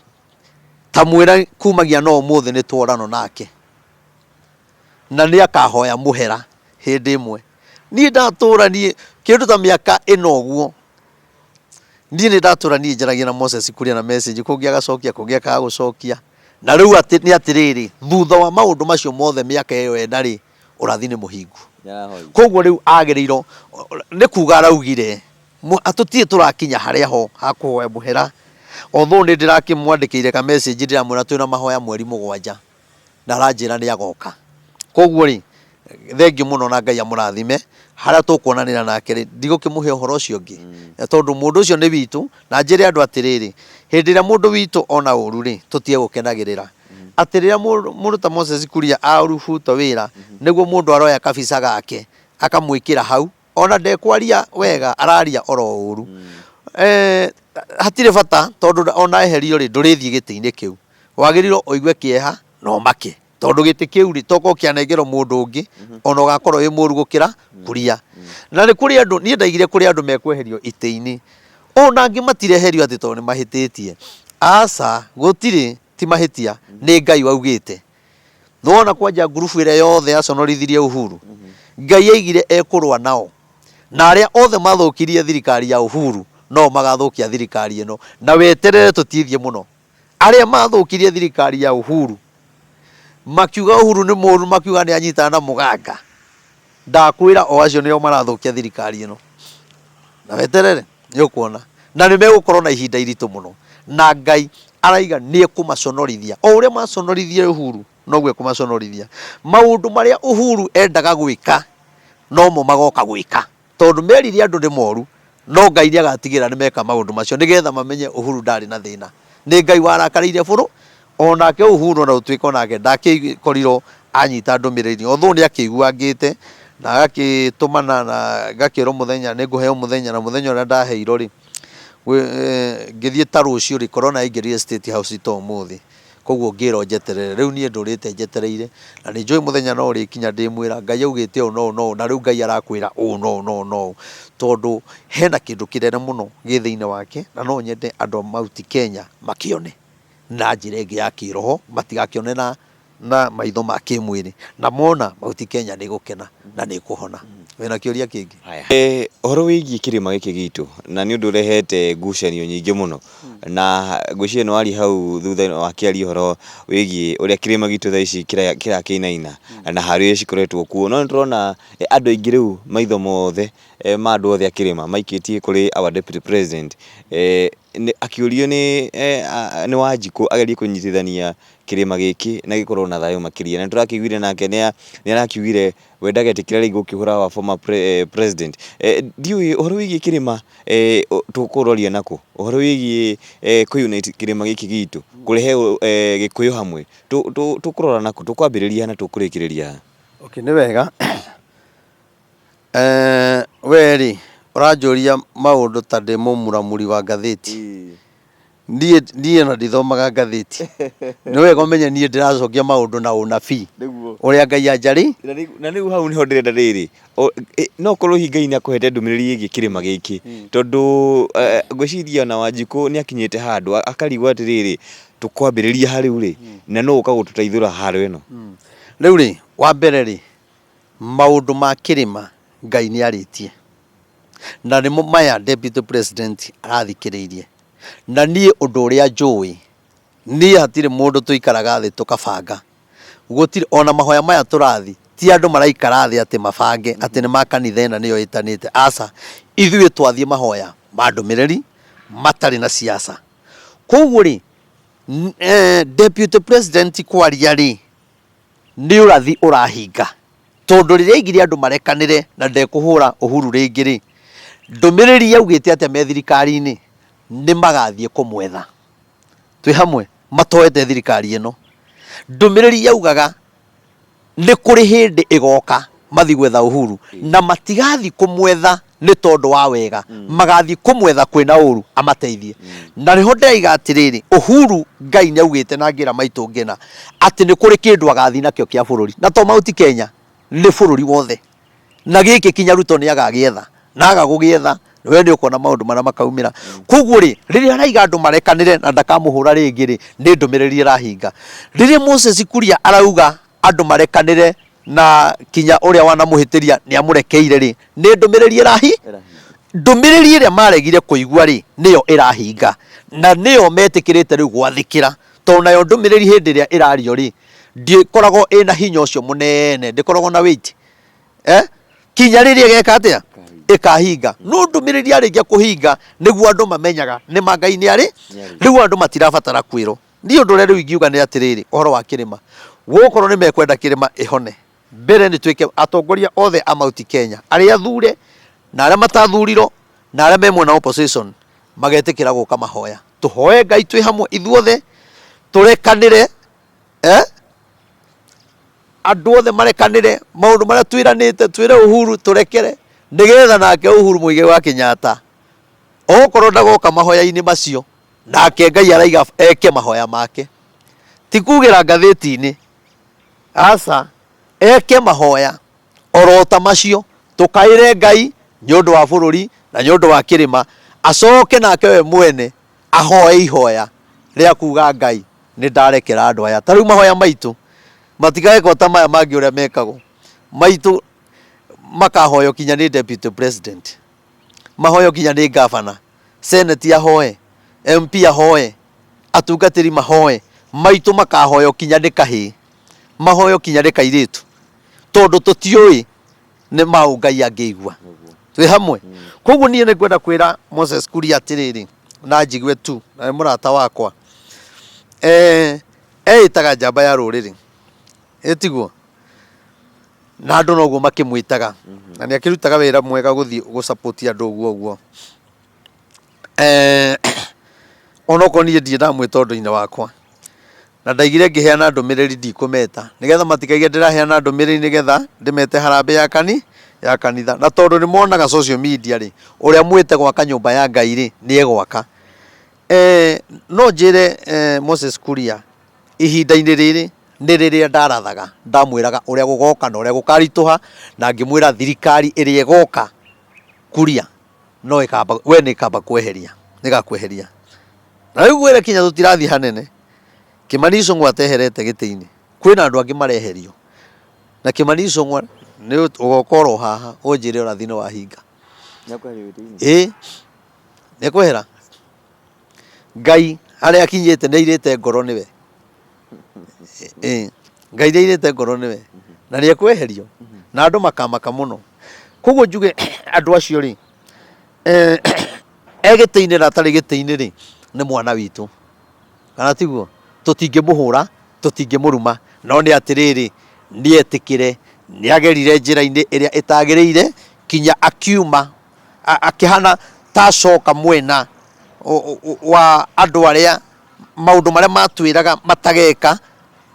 ta mwĩra kumagia no ũmũthĩ nĩ tworano nake na nĩ akahoya mũhera hĩndĩ ĩmwe. Niĩ ndatũra niĩ kĩndũ ta mĩaka ĩna ũguo, niĩ nĩ ndatũra niĩ njaragia na Moses Kuria na message, kũngĩ agacokia kũngĩ akaga gũcokia. Na rĩu atĩ nĩ atĩrĩrĩ, thutha wa maũndũ macio mothe mĩaka ĩyo ĩna rĩ, ũrathi nĩ mũhingu. Koguo rĩu agĩrĩirwo nĩ kuga araugire Tũtirĩ tũrakinya harĩa ho ha kũhoya mũhera although nĩ ndĩrakĩmwandĩkĩire ka message ndĩramwĩra twĩna mahoya mweri mũgwanja na aranjĩra nĩ agoka. Koguo rĩ, thengiũ mũno na Ngai amũrathime, harĩa tũkuonanĩra nake rĩ, ndigũkĩmũhe ũhoro ũcio ũngĩ tondũ mũndũ ũcio nĩ witũ na njĩre andũ atĩrĩrĩ, hĩndĩ ĩrĩa mũndũ witũ ona ũru rĩ, tũtige gũkenagĩrĩra. Atĩ rĩrĩa mũndũ ta Moses Kuria arubutwo wĩra, nĩguo mũndũ aroya kabica gake akamwĩkĩra hau. Ona ndekwaria wega, araria oro ũru. Hatirĩ bata, tondũ ona eherio rĩ, ndũrĩthiĩ gĩtĩ-inĩ kĩu. Wagĩrĩirwo ũigue kĩeha na ũmake, tondũ gĩtĩ kĩu rĩ, tokorwo kĩanengerwo mũndũ ũngĩ, ona ũgakorwo wĩ mũru gũkĩra Kuria. Na nĩ kũrĩ andũ, niĩ ndaigire kũrĩ andũ mekweherio itĩ-inĩ, ona angĩ matireherio atĩ tondũ nĩ mahĩtĩtie. Aca, gũtirĩ, ti mahĩtia, nĩ Ngai waugĩte. Nĩwona kwanja ngurubu ĩrĩa yothe yaconorithirie Uhuru, Ngai aigire ekũrũa nao. Na arĩa othe mathũkirie thirikari ya Uhuru no magathũkia thirikari ĩno. Na weterere tũtithie mũno. Arĩa mathũkirie thirikari ya Uhuru, makiuga Uhuru nĩ mũru, makiuga nĩ anyitana na mũganga. Ndakwĩra o acio nĩo marathũkia thirikari ĩno. Na weterere nĩ ũkuona. Na nĩ megũkorwo na ihinda iritũ mũno. Na Ngai araiga nĩ ekũmaconorithia. O ũrĩa maconorithirie Uhuru, noguo ekũmaconorithia. Maũndũ marĩa Uhuru endaga gwĩka, nomo magoka gwĩka. Tondũ merire andũ nĩ moru, no Ngai nĩ agatigĩrĩra nĩ meka maũndũ macio nĩgetha mamenye Uhuru ndarĩ na thĩna. Nĩ Ngai warakarĩire bũrũ, onake Uhuru ona gũtuĩka onake ndakĩkorirwo anyita ndũmĩrĩri, although nĩ akĩiguangĩte na agakĩtũmana na ngakĩrwo mũthenya nĩ ngũheo mũthenya, na mũthenya ũrĩa ndaheirwo rĩ, ngĩthiĩ ta rũciũ rĩ, corona yaingĩrire State House ta ũmũthĩ. Koguo ngĩrwo njeterere. Rĩu niĩ ndũrĩte njetereire, na nĩ njũĩ mũthenya no ũrĩkinya ndĩmwĩra Ngai augĩte ũũ na ũũ na ũũ, na rĩu Ngai arakwĩra ũũ na ũũ na ũũ na ũũ. Tondũ hena kĩndũ kĩnene mũno gĩ thĩinĩ wake, na no nyende andũ a Mount Kenya makĩone na njĩra ĩngĩ ya kĩroho, matigakĩone na maitho ma kĩmwĩrĩ. Na mona Mount Kenya nĩ ĩgũkena na nĩ ĩkũhona. Wĩna kĩũria kĩngĩ? Haya. Ũhoro wĩgiĩ kĩrĩma gĩkĩ gitũ, na nĩ ũndũ ũrehete ngucanio nyingĩ mũno, na ngwĩciria nĩ waria hau thutha wakĩaria ũhoro wĩgiĩ ũrĩa kĩrĩma gitũ thaa ici kĩrakĩinaina na haro iria cikoretwo kuo, no nĩ tũrona andũ aingĩ rĩu maitho mothe ma andũ othe a kĩrĩma maikĩtie kũrĩ our deputy president, akĩũrio nĩ nĩ Wanjikũ agerie kũnyitithania kĩrĩma gĩkĩ na gĩkorwo na thayũ makĩria, na nĩ tũrakĩiguire nake nĩ arakiugire we ndagetĩkĩra rĩngĩ gũkĩhũra our former president. Ndiũĩ ũhoro wĩgiĩ kĩrĩma tũkũroria nakũ? Ũhoro wĩgiĩ kũ unite kĩrĩma gĩkĩ gitũ, kũrehe gĩkũyũ hamwe, tũkũrora nakũ? Tũkwambĩrĩria ha na tũkũrĩkĩrĩria ha? Okay, nĩ wega. We rĩ, ũranjũria maũndũ ta ndĩ mũmuramuri wa ngathĩti. Niĩ niĩ ona ndithomaga ngathĩti. Nĩ wega ũmenye niĩ ndĩracokia maũndũ na ũnabii ũrĩa Ngai anjarĩ. Na rĩu hau nĩho ndĩrenda rĩrĩ, no ũkorwo hihi Ngai nĩ akũhete ndũmĩrĩri ĩgiĩ kĩrĩma gĩkĩ, tondũ ngwĩciria ona Wanjikũ nĩ akinyĩte handũ akarigwo atĩrĩrĩ, tũkwambĩrĩria ha rĩu rĩ, na nũ ũka gũtũteithũra haro ĩno? Rĩu rĩ, wa mbere rĩ, maũndũ ma kĩrĩma Ngai nĩ arĩtie. Na nĩmo maya deputy president arathikĩrĩirie. Na niĩ ũndũ ũrĩa njũĩ, niĩ hatirĩ mũndũ tũikaraga thĩ tũkabanga. Gũtirĩ, ona mahoya maya tũrathi, ti andũ maraikara thĩ atĩ mabange atĩ nĩ ma kanitha ĩna nĩyo ĩtanĩte, aca. Ithuĩ twathiĩ mahoya ma ndũmĩrĩri matarĩ na siasa. Koguo rĩ, deputy president kwaria rĩ, nĩ ũrathi ũrahinga. Tondũ rĩrĩa aigire andũ marekanĩre na ndekũhũra Uhuru rĩngĩ rĩ, ndũmĩrĩri yaugĩte atĩa me thirikari-inĩ? Nĩ magathiĩ kũmwetha. Twĩ hamwe? Matoete thirikari ĩno. Ndũmĩrĩri yaugaga nĩ kũrĩ hĩndĩ ĩgoka mathiĩ gwetha Uhuru na matigathiĩ kũmwetha nĩ tondũ wa wega, magathiĩ kũmwetha kwĩna ũru amateithie. Na nĩho ndĩraiga atĩrĩrĩ, Uhuru Ngai nĩ augĩte na ngĩra maitũ ngĩna atĩ nĩ kũrĩ kĩndũ agathiĩ nakĩo kĩa bũrũri, na to Mount Kenya, nĩ bũrũri wothe. Na gĩkĩ kinya Ruto nĩ agagĩetha, na aga gũgĩetha we nĩ ũkona maũndũ marĩa makaumĩra. Koguo rĩ, rĩrĩa araiga andũ marekanĩre na ndakamũhũra rĩngĩ rĩ, nĩ ndũmĩrĩri ĩrahinga. Rĩrĩa Moses Kuria arauga andũ marekanĩre na kinya ũrĩa wanamũhĩtĩria nĩ amũrekeire rĩ, nĩ ndũmĩrĩri ĩrahi ndũmĩrĩri ĩrĩa maregire kũigua rĩ, nĩyo ĩrahinga, na nĩyo metĩkĩrĩte rĩu gwathĩkĩra, tondũ nayo ndũmĩrĩri hĩndĩ ĩrĩa ĩrario rĩ, ndĩkoragwo ĩna hinya ũcio mũnene, ndĩkoragwo na weight eh? Kinya rĩrĩa ĩgeka atĩa? Ĩkahinga. No ndũmĩrĩri yarĩkia kũhinga, nĩguo andũ mamenyaga nĩ ma Ngai nĩ arĩ. Rĩu andũ matirabatara kwĩrwo. Niĩ ũndũ ũrĩa rĩu ingiuga nĩ atĩrĩrĩ, ũhoro wa kĩrĩma, gũkorwo nĩ mekwenda kĩrĩma ĩhone, mbere nĩ twĩke atongoria othe a Mount Kenya, arĩa athure na arĩa matathurirwo na arĩa me mwena wa opposition, magetĩkĩra gũka mahoya. Tũhoe Ngai twĩ hamwe ithuothe, tũrekanĩre, eh? Andũ othe marekanĩre maũndũ marĩa twĩranĩte, twĩre Uhuru tũrekere. Nĩgetha nake Uhuru Muigai wa Kenyatta okorwo ndagoka mahoya-inĩ macio, nake Ngai araiga eke mahoya make. Ti kugĩra ngathĩti-inĩ, aca, eke mahoya oro ta macio, tũkaĩre Ngai nĩ ũndũ wa bũrũri na nĩ ũndũ wa kĩrĩma, acoke nake we mwene ahoe ihoya rĩa kuga Ngai nĩ ndarekera andũ aya. Ta rĩu mahoya maitũ matigekwo ta maya mangĩ ũrĩa mekagwo, maitũ makahoywo kinya nĩ deputy president, mahoywo kinya nĩ governor, senate ahoe, MP ahoe, atungatĩri mahoe, maitũ makahoywo kinya nĩ kahĩĩ, mahoywo kinya nĩ kairĩtu, tondũ tũtiũĩ nĩ maũ Ngai angĩigua. Twĩ hamwe? Koguo niĩ nĩ ngwenda kwĩra Moses Kuria atĩrĩrĩ, na njigue tu, na nĩ mũrata wakwa, eh, eĩtaga njamba ya rũrĩrĩ, ĩ tiguo? Na andũ noguo makĩmwĩtaga, na nĩ akĩrutaga wĩra mwega gũthiĩ gũ support andũ ũguo ũguo. Eh, onokorwo niĩ ndirĩ ndamwĩta ũndũ-inĩ wakwa, na ndaigire ngĩheana ndũmĩrĩri ndikũmeta, nĩgetha matikaige ndĩraheana ndũmĩrĩri nĩgetha ndĩmete harambee ya kani ya kanitha. Na tondũ nĩ monaga social media rĩ, ũrĩa mwĩte gwaka nyũmba ya Ngai rĩ, nĩ egwaka. Eh, no njĩre eh, Moses Kuria ihinda-inĩ rĩrĩ nĩ rĩrĩa ndarathaga, ndamwĩraga ũrĩa gũgoka na ũrĩa gũkaritũha, na ngĩmwĩra thirikari ĩrĩa ĩgoka Kuria no ĩkamba, we nĩ ĩkamba kweheria, nĩ ĩgakweheria. Na rĩu ngwĩre kinya tũtirathiĩ hanene, Kĩmani Ichung'wa ateherete gĩtĩ-inĩ, kwĩna andũ angĩ mareherio. Na Kĩmani Ichung'wa nĩ ũgoka oro haha ũnjĩre ũrathi nĩ wahinga. Ĩĩ, nĩ ekwehera. Ngai harĩa akinyĩte nĩ airĩte ngoro nĩwe. Ĩĩ, Ngai nĩ airĩte ngoro nĩwe. Na nĩ ekweherio. Na andũ makamaka mũno. Koguo njuge andũ acio rĩ, eh, e gĩtĩ-inĩ na atarĩ gĩtĩ-inĩ rĩ, nĩ mwana witũ. Kana tiguo? Tũtingĩmũhũra, tũtingĩmũruma, no nĩ atĩrĩrĩ, nĩ etĩkĩre, nĩ agerire njĩra-inĩ ĩrĩa ĩtagĩrĩire, kinya akiuma, akĩhana ta acoka mwena wa andũ arĩa maũndũ marĩa matwĩraga matageka,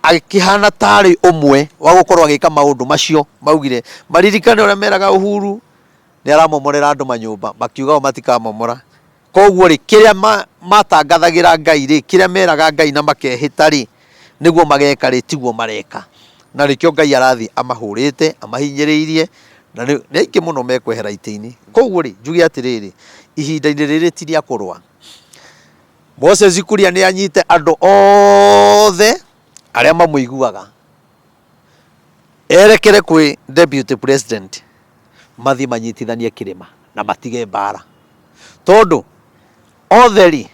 akĩhana tarĩ ũmwe wa gũkorwo agĩka maũndũ macio maugire. Maririkane ũrĩa meraga Uhuru nĩ aramomorera andũ manyũmba, makiuga o matikamomora. Koguo rĩ, kĩrĩa matangathagĩra Ngai rĩ, kĩrĩa meraga Ngai na makehĩta rĩ, nĩguo mageka rĩ, tiguo mareka. Na nĩkĩo Ngai arathiĩ amahũrĩte, amahinyĩrĩirie, na nĩ aingĩ mũno mekwehera itĩ-inĩ. Koguo rĩ, njuge atĩrĩrĩ, ihinda-inĩ rĩrĩ ti rĩa kũrũa. Moses Kuria nĩ anyite andũ othe arĩa mamũiguaga, erekere kwĩ deputy president, mathiĩ manyitithanie kĩrĩma na matige mbara. Tondũ othe rĩ,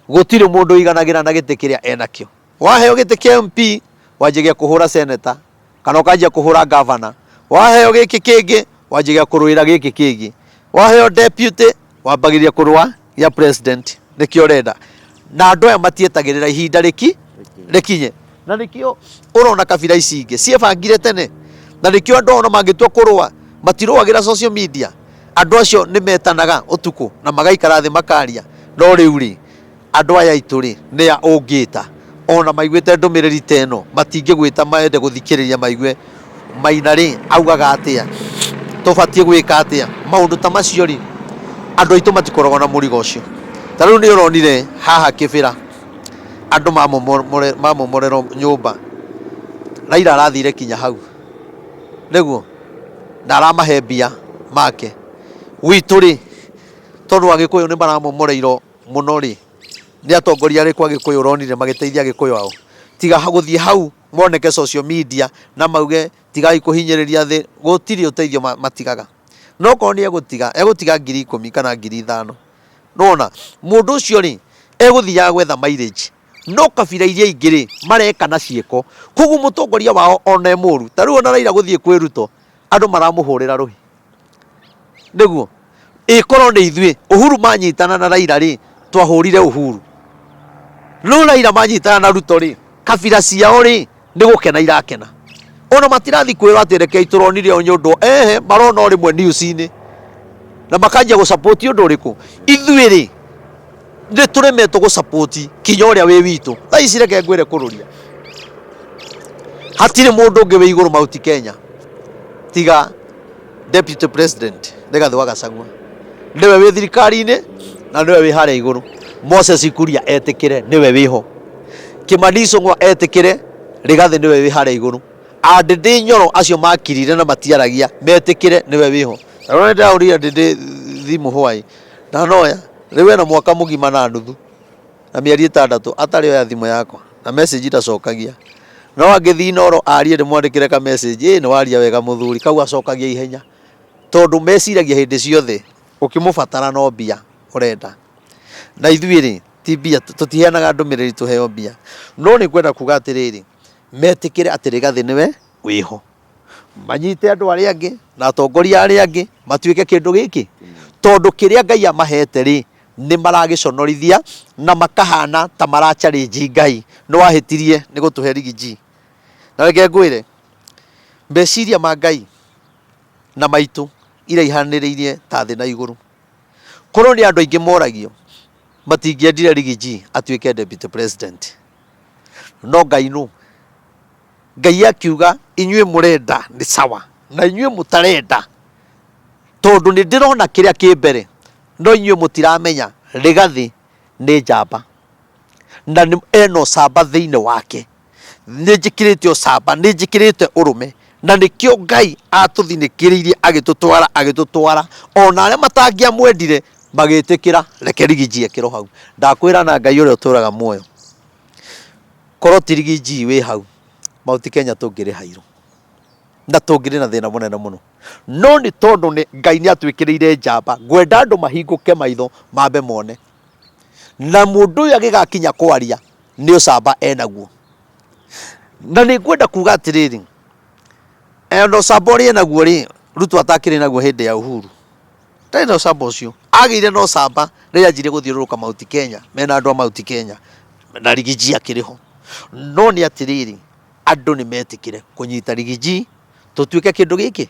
gũtirĩ mũndũ ũiganagĩra na gĩtĩ kĩrĩa enakĩo. Waheo gĩtĩ kĩa MP wanjagia kũhũra senator kana ũkanjia kũhũra governor. Waheo gĩkĩ kĩngĩ wanjagia kũrũĩra gĩkĩ kĩngĩ. Waheo deputy wambagĩrĩria kũrũa gĩa president nĩkĩo ũrenda. Na andũ aya matietagĩrĩra ihinda rĩki rĩkinye. Na nĩkĩo ũrona kabira ici ingĩ ciebangire tene. Na nĩkĩo andũ ona mangĩtua kũrũa matirũagĩra social media. Andũ acio nĩ metanaga ũtukũ na magaikara thĩ makaria. No rĩu rĩ, andũ aya aitũ rĩ, nĩ a ũngĩta? Ona maiguĩte ndũmĩrĩri ta ĩno, matingĩgwĩta mende gũthikĩrĩria maigue Maina rĩ, augaga atĩa, tũbatiĩ gwĩka atĩa. Maũndũ ta macio rĩ, andũ aitũ matikoragwo na mũrigo ũcio. Ta rĩu nĩ ũronire haha Kĩbĩra, andũ mamomorerwo nyũmba, Raila arathire kinya hau, nĩguo? Na aramahe mbia make. Gwitũ rĩ, tondũ Agĩkũyũ nĩ maramomoreirwo mũno rĩ, nĩ atongoria arĩkũ Agĩkũyũ ũronire magĩteithia Agĩkũyũ ao? Tiga gũthiĩ hau moneke social media na mauge tigai kũhinyĩrĩria thĩ, gũtirĩ ũteithio matigaga. No okorwo nĩ egũtiga, egũtiga 10,000 kana 5,000. Nĩwona? Mũndũ ũcio rĩ, egũthiaga gwetha mileage. No kabira iria ingĩ rĩ, mareka na ciĩko. Koguo mũtongoria wao ona e mũru, ta rĩu ona Raila gũthiĩ kwĩ Ruto, andũ maramũhũrĩra rũhĩ. Nĩguo? Ĩ korwo nĩ ithuĩ, Uhuru manyitana na Raila rĩ, twahũrire Uhuru. No Raila manyitana na Ruto rĩ, kabira ciao rĩ, nĩ gũkena irakena. Ona matirathi kwĩrwo atĩ rekei tũronire o nĩ ũndũ, ehe, marona o rĩmwe news-inĩ. Na makanjia gũ support ũndũ ũrĩkũ? Ithuĩ rĩ, nĩ tũremetwo gũ support kinya ũrĩa wĩ witũ. Thaa ici reke ngwĩre kũrũria, hatirĩ mũndũ ũngĩ wĩ igũrũ Mount Kenya tiga Deputy President Rigathi wa Gachagua nĩwe wĩ thirikari-inĩ na nĩwe wĩ harĩa igũrũ. Moses Kuria etĩkĩre nĩwe wĩho. Kimani Ichung'wa etĩkĩre Rigathi nĩwe wĩ harĩa igũrũ. Andĩndĩ Nyoro acio makirire na matiaragia metĩkĩre nĩwe wĩho. Na rĩu nĩndĩrahũrire Ndĩndĩ thimũ hwaĩ ndanoya rĩu ena mwaka mũgima na nuthu na mĩeri ĩtandatũ atarĩ oya thimũ yakwa na message ndacokagia. No angĩthiĩ Inooro arie ndĩmwandĩkĩre ka message, ĩ nĩ waria wega mũthuri, kau acokagia ihenya. Tondũ meciragia hĩndĩ ciothe ũkĩmũbatara no mbia ũrenda. Na ithuĩ rĩ, ti mbia, tũtiheanaga ndũmĩrĩri tũheo mbia. No nĩ ngwenda kuga atĩrĩrĩ, metĩkĩre atĩ Rigathĩ nĩwe wĩho. Manyite andũ arĩa angĩ na atongoria arĩa angĩ matuĩke kĩndũ gĩkĩ. Tondũ kĩrĩa Ngai amahete rĩ, nĩ maragĩconorithia na makahana ta mara challenge Ngai. Nĩ wahĩtirie nĩ gũtũhe Riggy G. Na reke ngwĩre, meciria ma Ngai na maitũ iraihanĩrĩirie ta thĩ na igũrũ. Korwo nĩ andũ aingĩ moragio, matingĩendire Riggy G atuĩke deputy president. No Ngai nũ? Ngai akiuga inyuĩ mũrenda nĩ sawa na inyuĩ mũtarenda tondũ nĩ ndĩrona kĩrĩa kĩ mbere no inyuĩ mũtiramenya Rigathĩ nĩ njamba na ena ũcamba thĩinĩ wake. Nĩ njĩkĩrĩte ũcamba, nĩ njĩkĩrĩte ũrũme na nĩkĩo Ngai atũthinĩkĩrĩirie agĩtũtwara agĩtũtwara ona arĩa matangĩamwendire magĩtĩkĩra reke Riggy G ekĩrwo hau. Ndakwĩra na Ngai ũrĩa ũtũraga muoyo korwo ti Riggy G wĩ hau Mount Kenya tũngĩrĩ hairũ na tũngĩrĩ na thĩna mũnene mũno. No nĩ tondũ nĩ Ngai nĩ atwĩkĩrĩire njamba, ngwenda andũ mahingũke maitho mambe mone. Na mũndũ ũyũ agĩgakinya kwaria nĩ ũcamba enaguo. Na nĩ ngwenda kuga atĩrĩrĩ, ona ũcamba ũrĩa enaguo rĩ, Ruto atakĩrĩ naguo hĩndĩ ya Uhuru. Ndarĩ na ũcamba ũcio. Agĩire na ũcamba rĩrĩa anjirie gũthiũrũrũka Mount Kenya mena andũ a Mount Kenya na Riggy G akĩrĩ ho. No nĩ atĩrĩrĩ, andũ nĩ metĩkĩre kũnyita Riggy G tũtuĩke kĩndũ gĩkĩ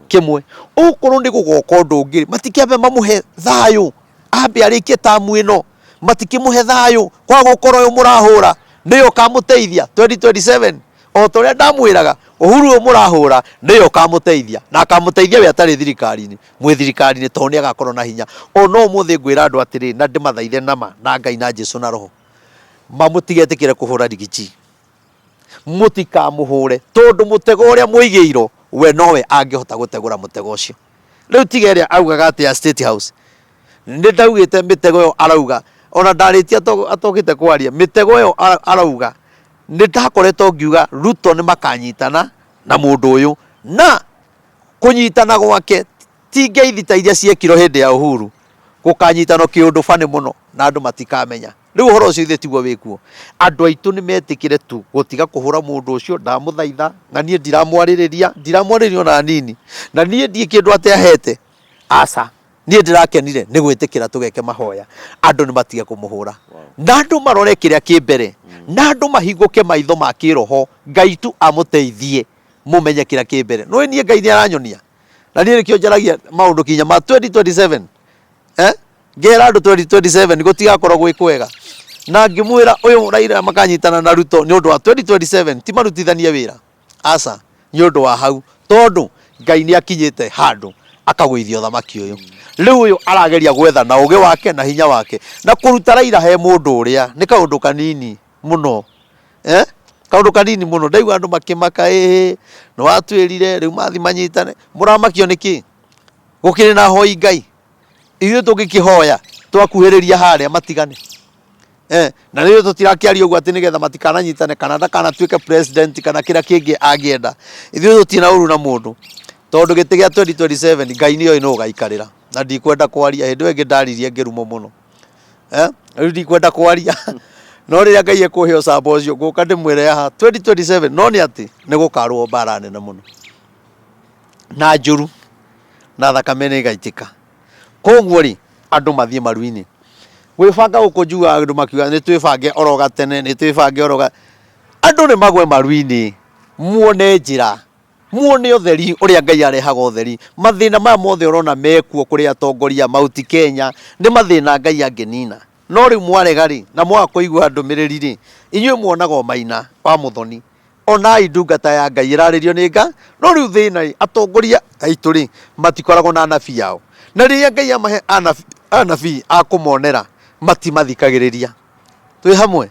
kĩmwe. Okorwo nĩ gũgoka ũndũ ũngĩ matikĩambe mamũhe thayũ ambe arĩkie tamu ĩno, matikĩmũhe thayũ kwaga gũkorwo ũyũ mũrahũra nĩwe ũkamũteithia 2027 o ta ũrĩa ndamwĩraga Uhuru ũyũ mũrahũra nĩwe ũkamũteithia na akamũteithia we atarĩ thirikari-inĩ mwĩ thirikari-inĩ tondũ nĩ agakorwo na hinya. Ona ũmũthĩ ngwĩra andũ atĩrĩ na ndĩmathaithe nama na Ngai na Jesu na Roho mamũtigetĩkĩre kũhũra Riggy G. Mũtikamũhũre tondũ mũtego ũrĩa mũigĩirwo we nowe angĩhota gũtegũra mũtego ũcio. Rĩu tiga ĩrĩa augaga atĩ ya State House nĩ ndaugĩte mĩtego ĩyo arauga ona ndarĩtie atokĩte kwaria mĩtego ĩyo arauga nĩ ndakoretwo ngiuga Ruto nĩ makanyitana na mũndũ ũyũ na kũnyitana gwake ti ngeithi ta iria ciekirwo hĩndĩ ya Uhuru gũkanyitano kĩũndũ bani mũno na andũ matikamenya. Rĩu ũhoro ũcio ithuĩ tiguo wĩkuo. Andũ aitũ nĩ metĩkĩre tu gũtiga kũhũra mũndũ ũcio, ndamũthaitha, na niĩ ndiramwarĩrĩria, ndiramwarĩrĩria ona hanini. Na niĩ ndirĩ kĩndũ atĩ ahete, aca. Niĩ ndĩrakenire nĩ gwĩtĩkĩra tũgeke mahoya, andũ nĩ matige kũmũhũra. Na andũ marore kĩrĩa kĩ mbere, na andũ mahingũke maitho ma kĩroho, Ngai tu amũteithie mũmenye kĩrĩa kĩ mbere. Nĩũĩ niĩ Ngai nĩ aranyonia, na niĩ nĩkĩo njaragia maũndũ kinya ma 2027. Eh? Ngera andũ 2027 gũtigakorwo gwĩ kwega. Na ngĩmwĩra ũyũ Raila makanyitana na Ruto nĩ ũndũ wa 2027 ti marutithanie wĩra. Aca, nĩ ũndũ wa hau tondũ Ngai nĩ akinyĩte handũ akagũithia ũthamaki ũyũ. Rĩu ũyũ arageria gwetha na ũgĩ wake na hinya wake na kũruta Raila he mũndũ ũrĩa nĩ kaũndũ kanini mũno. Eh? Kaũndũ kanini mũno. Ndaigua andũ makĩmaka ĩĩ nĩ watwĩrire rĩu mathi manyitane. Mũramakio nĩkĩ? Gũkĩrĩ na ahoi Ngai. Ithuĩ tũngĩkĩhoya twakuhĩrĩria harĩa matigane. Eh, na rĩu tũtirakĩaria ũguo atĩ nĩgetha matikananyitane kana ndakanatuĩke president kana kĩrĩa kĩngĩ angĩenda. Ithuĩ tũtirĩ na ũru na mũndũ tondũ gĩtĩ gĩa 2027 Ngai nĩoĩ nũ ũgaikarĩra na ndikwenda kwaria hĩndĩ ĩyo ĩngĩ ndaririe ngĩrumwo mũno. Eh, rĩu ndikwenda kwaria no rĩrĩa Ngai ekũhe ũcamba ũcio ngũka ndĩmwĩre haha 2027 no nĩ atĩ nĩ gũkarũo mbara nene mũno na njũru na thakame nĩ ĩgaitĩka. Koguo rĩ, andũ mathiĩ maru-inĩ. Gwĩbanga gũkũ njiguaga andũ makiuga nĩ twĩbange oro gatene, nĩ twĩbange oro gatene. Andũ nĩ magwe maru-inĩ, muone njĩra, muone ũtheri ũrĩa Ngai arehaga ũtheri. Mathĩna maya mothe ũrona mekuo kũrĩ atongoria Mount Kenya, nĩ mathĩna Ngai angĩnina. No rĩu mwarega rĩ, na mwaga kũigua ndũmĩrĩri rĩ, inyuĩ muonaga o Maina wa Mũthoni. Onai ndungata ya Ngai ĩrarĩrio nĩ Nga. No rĩu thĩna ĩ, atongoria aitũ rĩ, matikoragwo na anabii ao. Na rĩrĩa Ngai amahe anabii a kũmonera, matimathikagĩrĩria. Twĩ hamwe?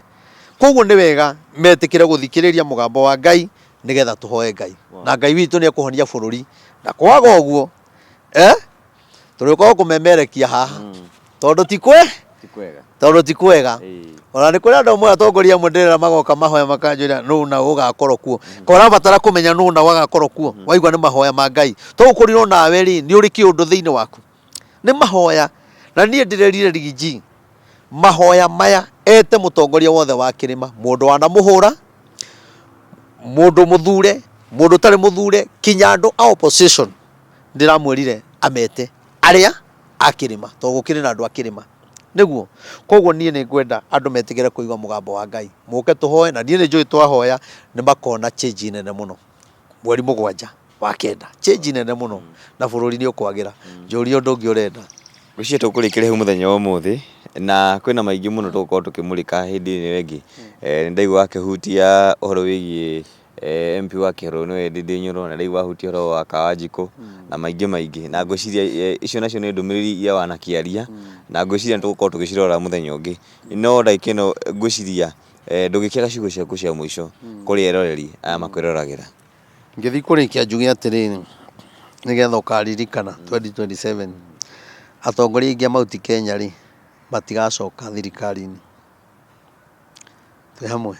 Koguo nĩ wega metĩkĩre gũthikĩrĩria mũgambo wa Ngai nĩgetha tũhoe Ngai. Na Ngai witũ nĩ ekũhonia bũrũri. Na kwaga ũguo, eh, tũrĩũkaga kũmemerekia haha tondũ ti kwe Ti kwega. tondũ ti kwega. Ĩĩ. Ona nĩ kũrĩ andũ amwe atongoria amwe ndĩrera magoka mahoya makanjĩra nũ na ũgakorwo kuo. Ka ũrabatara kũmenya nũ na ũgakorwo kuo. Waigua nĩ mahoya ma Ngai. To ũkorirwo nawe rĩ nĩ ũrĩ kĩũndũ thĩinĩ waku. Nĩ mahoya. Na niĩ ndĩrerire Rigiji mahoya maya ete mũtongoria wothe wa kĩrĩma, mũndũ wanamũhũra, mũndũ mũthure, mũndũ ũtarĩ mũthure, kinya andũ a opposition ndĩramwĩrire amete arĩa a kĩrĩma tondũ gũkĩrĩ na andũ a kĩrĩma nĩguo. Koguo niĩ nĩ ngwenda andũ metĩkĩre kũigua mũgambo wa Ngai, mũke tũhoe, na niĩ nĩ njũĩ twahoya nĩ makona change nene mũno mweri 7 wa 9, change nene mũno na bũrũri nĩ ũkwagĩra. Njũria ũndũ ũngĩ ũrenda. Ngwĩciria tũkũrĩkĩria hau mũthenya wa ũmũthĩ na kwĩna maingĩ mũno tũgũkorwo tũkĩmũrĩka hĩndĩ ĩno ĩngĩ. Nĩ ndaigua akĩhutia ũhoro wĩgiĩ MP wa Kĩharũ nĩwe Ndindi Nyoro, na ndaigua ahutia ũhoro wa Kawanjikũ na maingĩ maingĩ. Na ngwĩciria icio nacio nĩ ndũmĩrĩri iria wanakĩaria na ngwĩciria nĩ tũgũkorwo tũgĩcirora mũthenya ũngĩ. No ndagĩka ĩno ngwĩciria ndũngĩkĩaga ciugo ciaku cia mũico kũrĩ eroreri aya makwĩroragĩra. Ngĩthiĩ kũrĩkia njuge atĩrĩrĩ, nĩgetha ũkaririkana 2027, atongoria aingĩ a Mount Kenya rĩ, matigacoka thirikari-inĩ. Twĩ hamwe?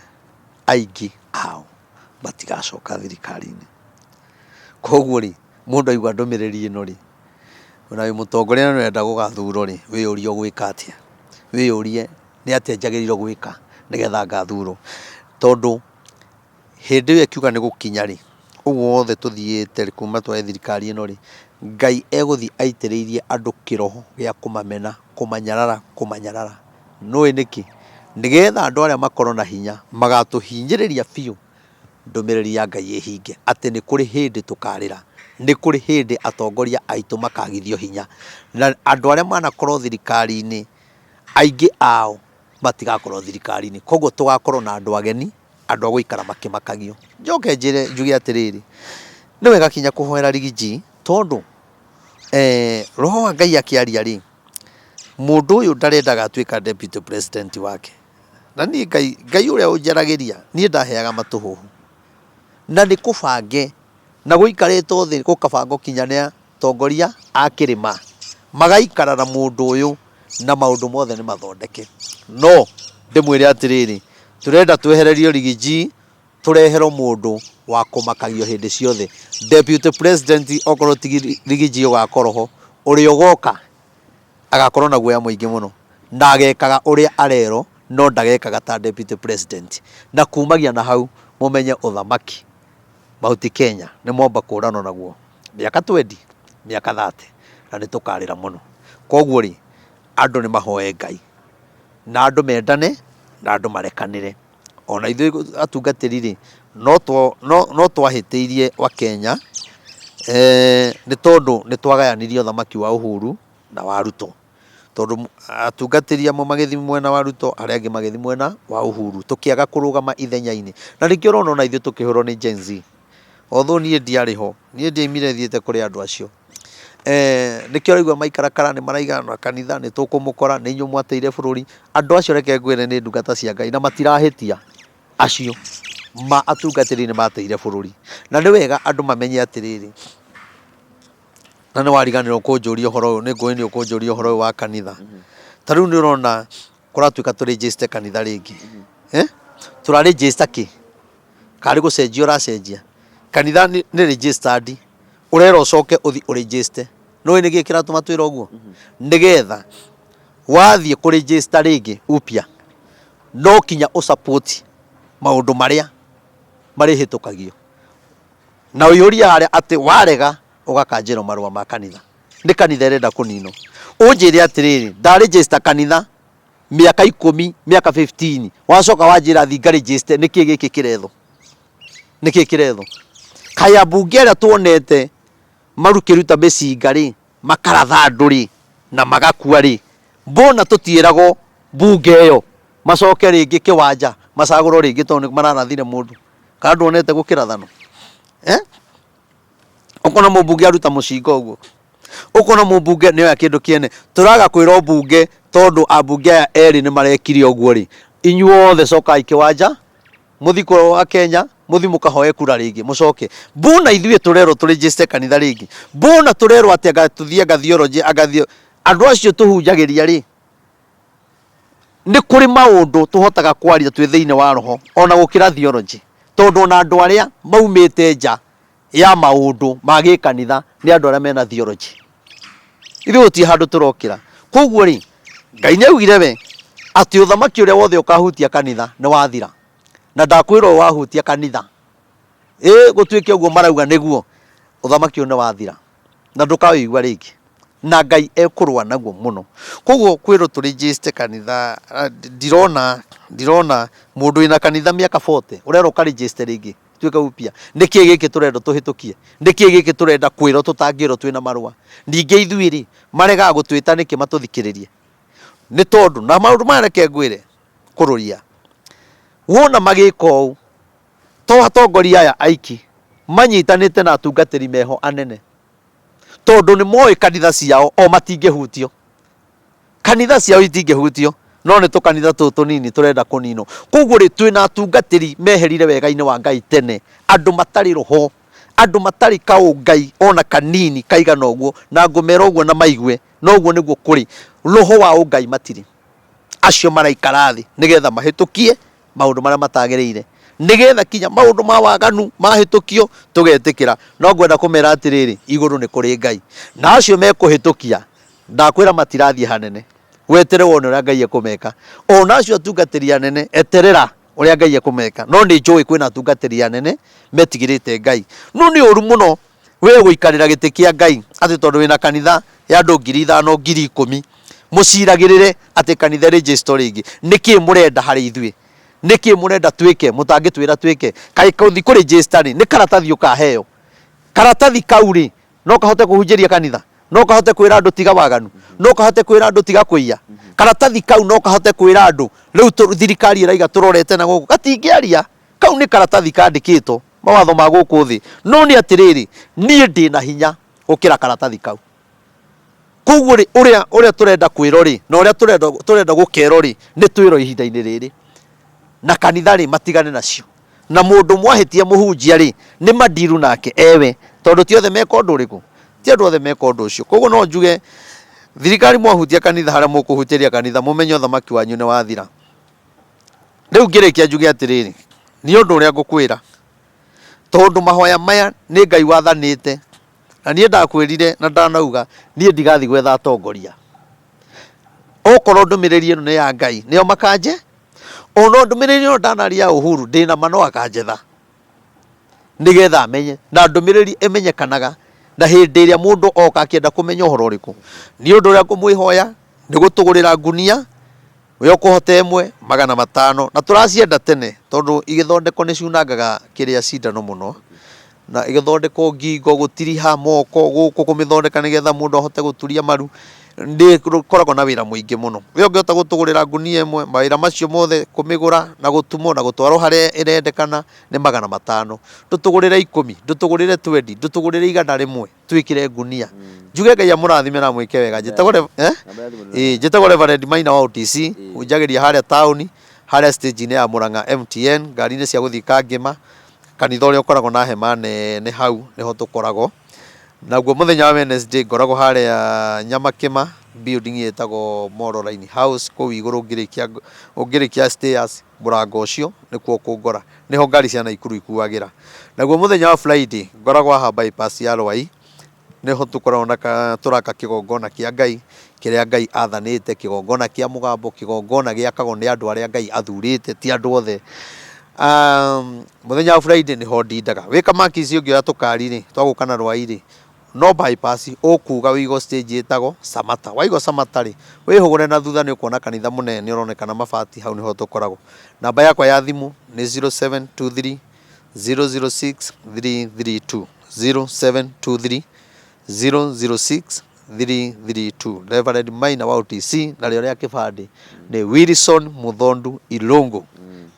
Aingĩ ao matigacoka thirikari-inĩ. Koguo rĩ, mũndũ aigua ndũmĩrĩri ĩno rĩ, ona wĩ mũtongoria na nĩ ũrenda gũgathurwo rĩ, wĩyũrie ũgwĩka atĩa? Wĩyũrie nĩ atĩa njagĩrĩirwo gwĩka nĩgetha ngathurwo? Tondũ hĩndĩ ĩyo ĩkiuga nĩ gũkinya rĩ, ũguo wothe tũthiĩte rĩ, kuma twoe thirikari ĩno rĩ, Ngai egũthiĩ aitĩrĩirie andũ kĩroho gĩa kũmamena, kũmanyarara, kũmanyarara. Nĩũĩ nĩkĩ? Nĩgetha andũ arĩa makorwo na hinya magatũhinyĩrĩria biũ, ndũmĩrĩri ya Ngai ĩhinge, atĩ nĩ kũrĩ hĩndĩ tũkarĩra, nĩ kũrĩ hĩndĩ atongoria aitũ makagithio hinya, na andũ arĩa manakorwo thirikari-inĩ, aingĩ ao matigakorwo thirikari-inĩ. Koguo tũgakorwo na andũ ageni, andũ a gũikara makĩmakagio. Njoke njĩre njuge atĩrĩrĩ, nĩ wega kinya kũhoera Riggy G tondũ roho wa Ngai akĩaria rĩ, mũndũ ũyũ ndarendaga atuĩka deputy president wake. Na niĩ Ngai, Ngai ũrĩa ũnjaragĩria, niĩ ndaheaga matũhũhũ. Na nĩ kũbange, na gũikarĩtwo thĩ gũkabangwo kinya nĩ atongoria a kĩrĩma, magaikara na mũndũ ũyũ na maũndũ mothe nĩ mathondeke. No ndĩmwĩre atĩrĩrĩ, tũrenda twehererio Riggy G, tũreherwo mũndũ wa kũmakagio hĩndĩ ciothe. Deputy president okorwo ti Riggy G ũgakorwo ho, ũrĩa ũgoka agakorwo na guoya mũingĩ mũno na agekaga ũrĩa arerwo no ndagekaga ta deputy president. Na kumagia na hau mũmenye ũthamaki Mount Kenya nĩ mwamba kũranwo naguo mĩaka 20, mĩaka 30 na nĩ tũkarĩra mũno. Koguo rĩ, andũ nĩ mahoe Ngai na andũ mendane na andũ marekanĩre. Ona ithuĩ atungatĩri rĩ, no twahĩtĩirie Wakenya nĩ tondũ nĩ twagayanirie ũthamaki wa Uhuru na wa Ruto. Tondũ atungatĩri amwe magĩthiĩ mwena wa Ruto, arĩa angĩ magĩthiĩ mwena wa Uhuru. Tũkĩaga kũrũgama ithenya-inĩ. Na nĩkĩo ũrona ona ithuĩ tũkĩhũrwo nĩ Gen Z. Although niĩ ndiarĩ ho, niĩ ndiaimire thiĩte kũrĩ andũ acio. Nĩkĩo ũraigua maikarakara nĩ maraiga na kanitha nĩ tũkũmũkora, nĩ inyuĩ mwateire bũrũri. Andũ acio reke ngwĩre nĩ ndungata cia Ngai na matirahĩtia acio ma atungatĩri nĩ mateire bũrũri. Na nĩ wega andũ mamenye atĩrĩrĩ, na nĩ wariganĩrwo kũnjũria ũhoro ũyũ, nĩ ngũĩ nĩ ũkũnjũria ũhoro ũyũ wa kanitha. Ta rĩu nĩ ũrona kũratuĩka tũ register kanitha rĩngĩ. Tũra register kĩ? Karĩ gũcenjia ũracenjia? Kanitha nĩ registered, ũrerwo ũcoke ũthiĩ ũ register. Nĩũĩ nĩkĩ kĩratũma twĩrwo ũguo? Nĩgetha wathiĩ kũ register rĩngĩ upya, no kinya ũ support maũndũ marĩa marĩhĩtũkagio. Na ũihũrie harĩa atĩ warega ũgakanjĩrwo marũa ma kanitha. Nĩ kanitha ĩrenda kũninwo. Ũnjĩre atĩrĩrĩ, nda register kanitha mĩaka 10, mĩaka 15, wacoka wanjĩra thiĩ nga register, nĩkĩ gĩkĩ kĩrethwo? Nĩkĩ kĩrethwo? Kaĩ ambunge arĩa tuonete marukĩruta mĩcinga rĩ, makaratha andũ rĩ, na magakua rĩ, mbona tũtiĩragwo mbunge ĩyo macoke rĩngĩ kĩwanja macagũrwo rĩngĩ tondũ nĩ mararathire mũndũ? Kana nduonete gũkĩrathano? Eh? Ũkona mũmbunge aruta mũcinga ũguo, ũkona mũmbunge nĩoya kĩndũ kĩene. Tũraga kwĩra ũmbunge tondũ ambunge aya erĩ nĩ marekire ũguo rĩ, inyuothe cokai kĩwanja, mũthi kwa Kenya, mũthi mũkahoe kura rĩngĩ, mũcoke. Mbũna ithuĩ tũrerwo tũrĩnjĩste kanitha rĩngĩ? Mbũna tũrerwo atĩ anga tũthiĩ anga theology, anga andũ acio tũhunjagĩria rĩ, nĩ kũrĩ maũndũ tũhotaga kwaria twĩ thĩinĩ wa roho ona gũkĩra theology, tondũ ona andũ arĩa maumĩte nja ya maũndũ ma gĩkanitha nĩ andũ arĩa mena theology. Ithuĩ gũtirĩ handũ tũrokĩra. Koguo rĩ, Ngai nĩ augire we atĩ ũthamaki ũrĩa wothe ũkahutia kanitha nĩ wathira, na ndakwĩra ũyũ wahutia kanitha, ĩ gũtuĩke ũguo marauga nĩguo, ũthamaki ũyũ nĩ wathira na ndũkawĩigua rĩngĩ, na Ngai ekũrũa naguo mũno. Koguo kwĩrwo tũrĩnjĩste kanitha, ndirona ndirona mũndũ wĩna kanitha mĩaka 40 ũrerwo ũkarĩnjĩste rĩngĩ tuĩke upya. Nĩkĩ gĩkĩ tũrenda tũhĩtũkie? Nĩkĩ gĩkĩ tũrenda kwĩrwo tũtangĩrwo twĩna marũa? Ningĩ ithuĩ rĩ, maregaga gũtwĩta nĩkĩ matũthikĩrĩrie? Nĩ tondũ, na maũndũ maya reke ngwĩre kũrũria, wona magĩka ũũ, to atongoria aya aiki, manyitanĩte na atungatĩri meho anene, tondũ nĩ moĩ kanitha ciao o matingĩhutio. Kanitha ciao itingĩhutio, no nĩ tũkanitha tũtũ tũnini tũrenda kũninwo. Koguo rĩ, twĩna atungatĩri meherire wega-inĩ wa Ngai tene, andũ matarĩ roho, andũ matarĩ kaũngai ona kanini kaigana ũguo, na ngũmera ũguo na maigue, na ũguo nĩguo kũrĩ. Roho wa ũngai matirĩ. Acio maraikara thĩ nĩgetha mahĩtũkie maũndũ marĩa matagĩrĩire, nĩgetha kinya maũndũ ma waganu mahĩtũkio tũgetĩkĩra. No ngwenda kũmera atĩrĩrĩ, igũrũ nĩ kũrĩ Ngai, na acio mekũhĩtũkia, ndakwĩra matirathiĩ hanene. Wetere wone ũrĩa Ngai ekũmeka. Ona acio atungatĩri anene, eterera ũrĩa Ngai ekũmeka. No nĩ njũĩ kwĩna atungatĩri anene metigĩrĩte Ngai. No nĩ ũru mũno we gũikarĩra gĩtĩ kĩa Ngai atĩ tondũ wĩna kanitha ya andũ 5,000 10,000, mũciragĩrĩre atĩ kanitha ĩrĩnjĩcitwo rĩngĩ. Nĩkĩ mũrenda harĩ ithuĩ? Nĩkĩ mũrenda twĩke mũtangĩtwĩra twĩke? Kaĩ gũthiĩ kũrĩnjĩcita rĩ, nĩ karatathi ũkaheo? Karatathi kau rĩ, no kahote kũhunjĩria kanitha? No kahote kwĩra andũ tiga waganu? No kahote kwĩra andũ tiga kũiya? Karatathi kau no kahote kwĩra andũ rĩu thirikari ĩraiga tũrorete na gũkũ? Gatingĩaria. Kau nĩ karatathi kandĩkĩtwo mawatho ma gũkũ thĩ. No nĩ atĩrĩrĩ, niĩ ndĩna hinya gũkĩra karatathi kau. Koguo rĩ, ũrĩa ũrĩa tũrenda kwĩrwo rĩ, na ũrĩa tũrenda tũrenda gũkerwo rĩ, nĩ twĩrwo ihinda-inĩ rĩrĩ. Na kanitha rĩ, matigane nacio. Na mũndũ mwahĩtia mũhunjia rĩ, nĩ mandiru nake ewe, tondũ ti othe meka ũndũ ũrĩkũ? Ti andũ othe meka ũndũ ũcio. Koguo no njuge, thirikari mwahutia kanitha harĩa mũkũhutĩria kanitha, mũmenye ũthamaki wanyu nĩ wathira. Rĩu ngĩrĩkia njuge atĩrĩrĩ, nĩ ũndũ ũrĩa ngũkwĩra, tondũ mahoya maya nĩ Ngai wathanĩte, na niĩ ndakwĩrire na ndanauga, niĩ ndigathiĩ gwetha atongoria. Okorwo ndũmĩrĩri ĩno nĩ ya Ngai, nĩo makanje, ona ndũmĩrĩri ĩno ndanaria ya Uhuru, ndĩna ma no akanjetha, nĩgetha amenye. Na ndũmĩrĩri ĩmenyekanaga na hĩndĩ ĩrĩa mũndũ oka akĩenda kũmenya ũhoro ũrĩkũ. Niĩ ũndũ ũrĩa ngũmwĩhoya, nĩ gũtũgũrĩra ngunia, We ũkũhota ĩmwe 500 na tũracienda tene tondũ igĩthondekwo nĩ ciunangaga kĩrĩa cindano mũno na ĩgĩthondekwo ngingo gũtiriha moko gũkũ kũmĩthondeka nĩgetha mũndũ ahote gũturia maru nĩ ĩkoragwo na wĩra mũingĩ mũno. We ũngĩhota gũtũgũrĩra ngunia ĩmwe mawĩra macio mothe kũmĩgũra na gũtumwo na gũtwarwo harĩa ĩrendekana nĩ 500. Ndũtũgũrĩre ikũmi, ndũtũgũrĩre twendi, ndũtũgũrĩre 100. Twĩkĩre ngunia. Njuge Ngai amũrathime na amwĩke wega. Njĩtagwo eh? Ĩĩ, njĩtagwo Reverend Maina wa OTC, hunjagĩria harĩa taũni, harĩa stage-inĩ ya Murang'a MTN, ngari-inĩ cia gũthiĩ Kangema, kanitha ũrĩa ũkoragwo na hema nene hau nĩho tũkoragwo. Naguo mũthenya wa Wednesday ngoragwo harĩa Nyamakĩma, building ĩtagwo Molo Line House, kũu igũrũ ũngĩrĩkia ũngĩrĩkia stairs, mũrango ũcio nĩkuo ũkũngora. Nĩho ngari cia Naikuru ikuagĩra. Naguo mũthenya wa Friday ngoragwo haha bypass ya Rwai, nĩho tũkoragwo na tũraka kĩgongona kĩa Ngai, kĩrĩa Ngai athanĩte, kĩgongona kĩa mũgambo, kĩgongona gĩakagwo nĩ andũ arĩa Ngai athurĩte, ti andũ othe. Mũthenya wa Friday nĩho ndindaga. Wĩ Kamakisi ũngĩoya tũkari rĩ, twa gũka na Rwai rĩ, no bypass ũkuga wĩigwo stage ĩtagwo Samata. Waigwo Samata rĩ, wĩhũgũre na thutha nĩ ũkuona kanitha mũnene ũroneka na mabati, hau nĩho tũkoragwo. Namba yakwa ya thimũ nĩ 0723 006 332, 0723 006 332. Reverend Maina wa OTC, narĩo rĩa kĩbandĩ nĩ Wilson Muthondu Irũngũ.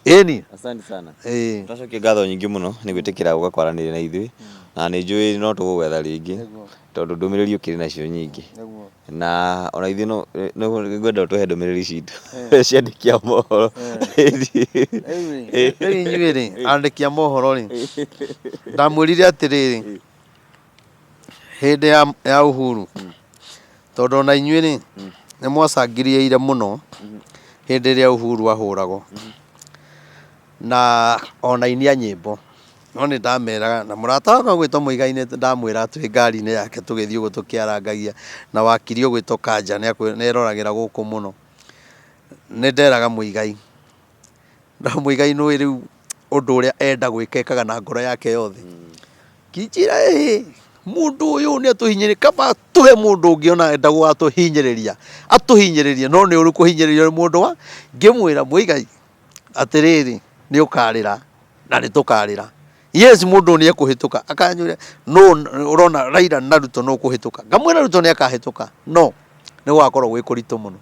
Ĩni. Asante sana. Ĩĩ. Twacokia ngatho nyingĩ mũno nĩ gwĩtĩkĩra gũka kwaranĩria na ithuĩ na nĩ njũĩ no tũgũgwetha rĩngĩ tondũ ndũmĩrĩri ũkĩrĩ nacio nyingĩ na ona ithuĩ no ngwenda ũtũhe ndũmĩrĩri citũ cia andĩki a mohoro. Rĩu inyuĩ rĩ, andĩki a mohoro rĩ, ndamwĩrire atĩrĩrĩ, hĩndĩ ya Uhuru, tondũ ona inyuĩ rĩ, nĩ mwacangiriire mũno hĩndĩ ĩrĩa Uhuru ahũragwo, na ona aini a nyĩmbo, no nĩ ndameraga, na mũrata wakwa ũgwĩtwo Mũigai nĩ ndamwĩra twĩ ngari-inĩ yake tũgĩthiĩ ũguo tũkĩarangagia, na wakiri ũgwĩtwo Kanja nĩ eroragĩra gũkũ mũno, nĩ nderaga Mũigai, No Mũigai nĩũĩ rĩu ũndũ ũrĩa enda gwĩka ekaga na ngoro yake yothe. Ngĩnjĩra ĩĩ mũndũ ũyũ nĩ atũhinyĩrĩria, kaba tũhe mũndũ ũngĩ ona enda gũgatũhinyĩrĩria, atũhinyĩrĩrie no nĩ ũru kũhinyĩrĩrio nĩ mũndũ wa, ngĩmwĩra Mũigai atĩrĩrĩ nĩ ũkarĩra na nĩ tũkarĩra. Yes mũndũ ũyũ nĩ ekũhĩtũka, akanjũria nũ ũrona Raila na Ruto nũ ũkũhĩtũka? Ngamwĩra Ruto nĩ akahĩtũka no nĩ gũgakorwo gwĩ kũritũ mũno.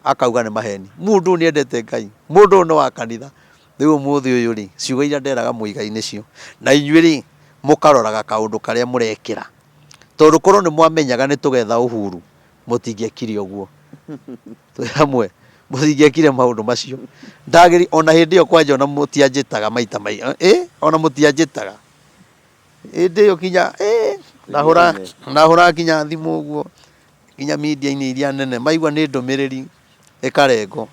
Akauga nĩ maheni. Mũndũ ũyũ nĩ endete Ngai, mũndũ ũyũ nĩ wa kanitha. Rĩu ũmũthĩ ũyũ rĩ, ciugo iria nderaga Mũigai nĩcio. Na inyuĩ rĩ, mũkaroraga kaũndũ karĩa mũrekĩra. Tondũ korwo nĩ mwamenyaga nĩ tũgetha Uhuru, mũtingĩekire ũguo. Twĩ hamwe? Mũtingĩekire maũndũ macio. Ndagĩrĩ, ona hĩndĩ ĩyo kwanja ona mũtianjĩtaga maita maingĩ, ĩ, ona mũtianjĩtaga. Hĩndĩ ĩyo kinya, ĩ, ndahũra, ndahũraga kinya thimũ ũguo. nginya media-inĩ iria nene maigua nĩ ndũmĩrĩri ĩkarengwo.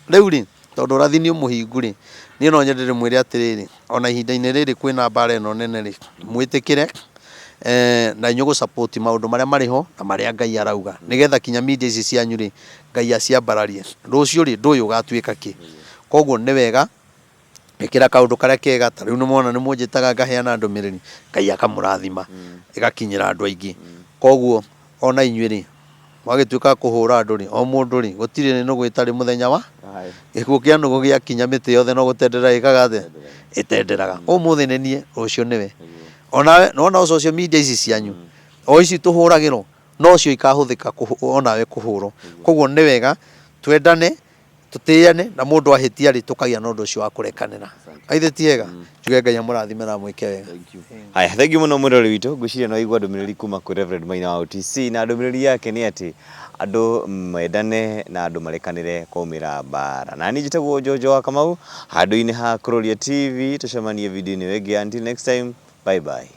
Rĩu rĩ, tondũ ũrathi nĩ mũhingu rĩ, niĩ no nyende ndĩmwĩre atĩrĩrĩ, ona ihinda-inĩ rĩrĩ kwĩna mbara ĩno nene rĩ, mwĩtĩkĩre na inyuĩ gũ support maũndũ marĩa marĩ ho na marĩa Ngai arauga, nĩgetha kinya media ici cianyu rĩ, Ngai aciambararie. Rũciũ rĩ, ndũĩ ũgatuĩka kĩ. Koguo nĩ wega ĩkĩra kaũndũ karĩa kega, ta rĩu nĩmwona nĩmũnjĩtaga ngaheana ndũmĩrĩri, Ngai akamũrathima, ĩgakinyĩra andũ aingĩ. Koguo ona inyuĩ rĩ, mwagĩtuĩka a kũhũra andũ rĩ, o mũndũ rĩ, gũtirĩ nũgũ ĩtarĩ mũthenya wa, gĩkuũ kĩa nũgũ gĩakinya mĩtĩ yothe no gũtendera ĩkaga atĩa? Ĩtenderaga. Ũmũthĩ nĩ niĩ, rũciũ nĩwe. Onawe, nĩwona o social media ici cianyu, o ici tũhũragĩrwo, nocio ikahũthĩka onawe kũhũrwo. Koguo nĩ wega twendane, Tũtĩyane na mũndũ ahĩtia rĩ tũkagĩa na ũndũ ũcio wa kũrekanĩra. Aithe ti wega? Njuge Ngai amũrathime na amwĩke wega. Haya, thank you mũno mwĩroreri witũ. Ngwĩciria nĩ waigua ndũmĩrĩri kuma kwĩ Reverend Maina wa OTC na ndũmĩrĩri yake nĩ atĩ andũ mendane na andũ marekanĩre kwaumĩra mbara. Na niĩ njĩtagwo Njonjo wa Kamau handũ-inĩ ha Kuroria TV, tũcemanie video-inĩ ĩyo ĩngĩ. Until next time, bye bye.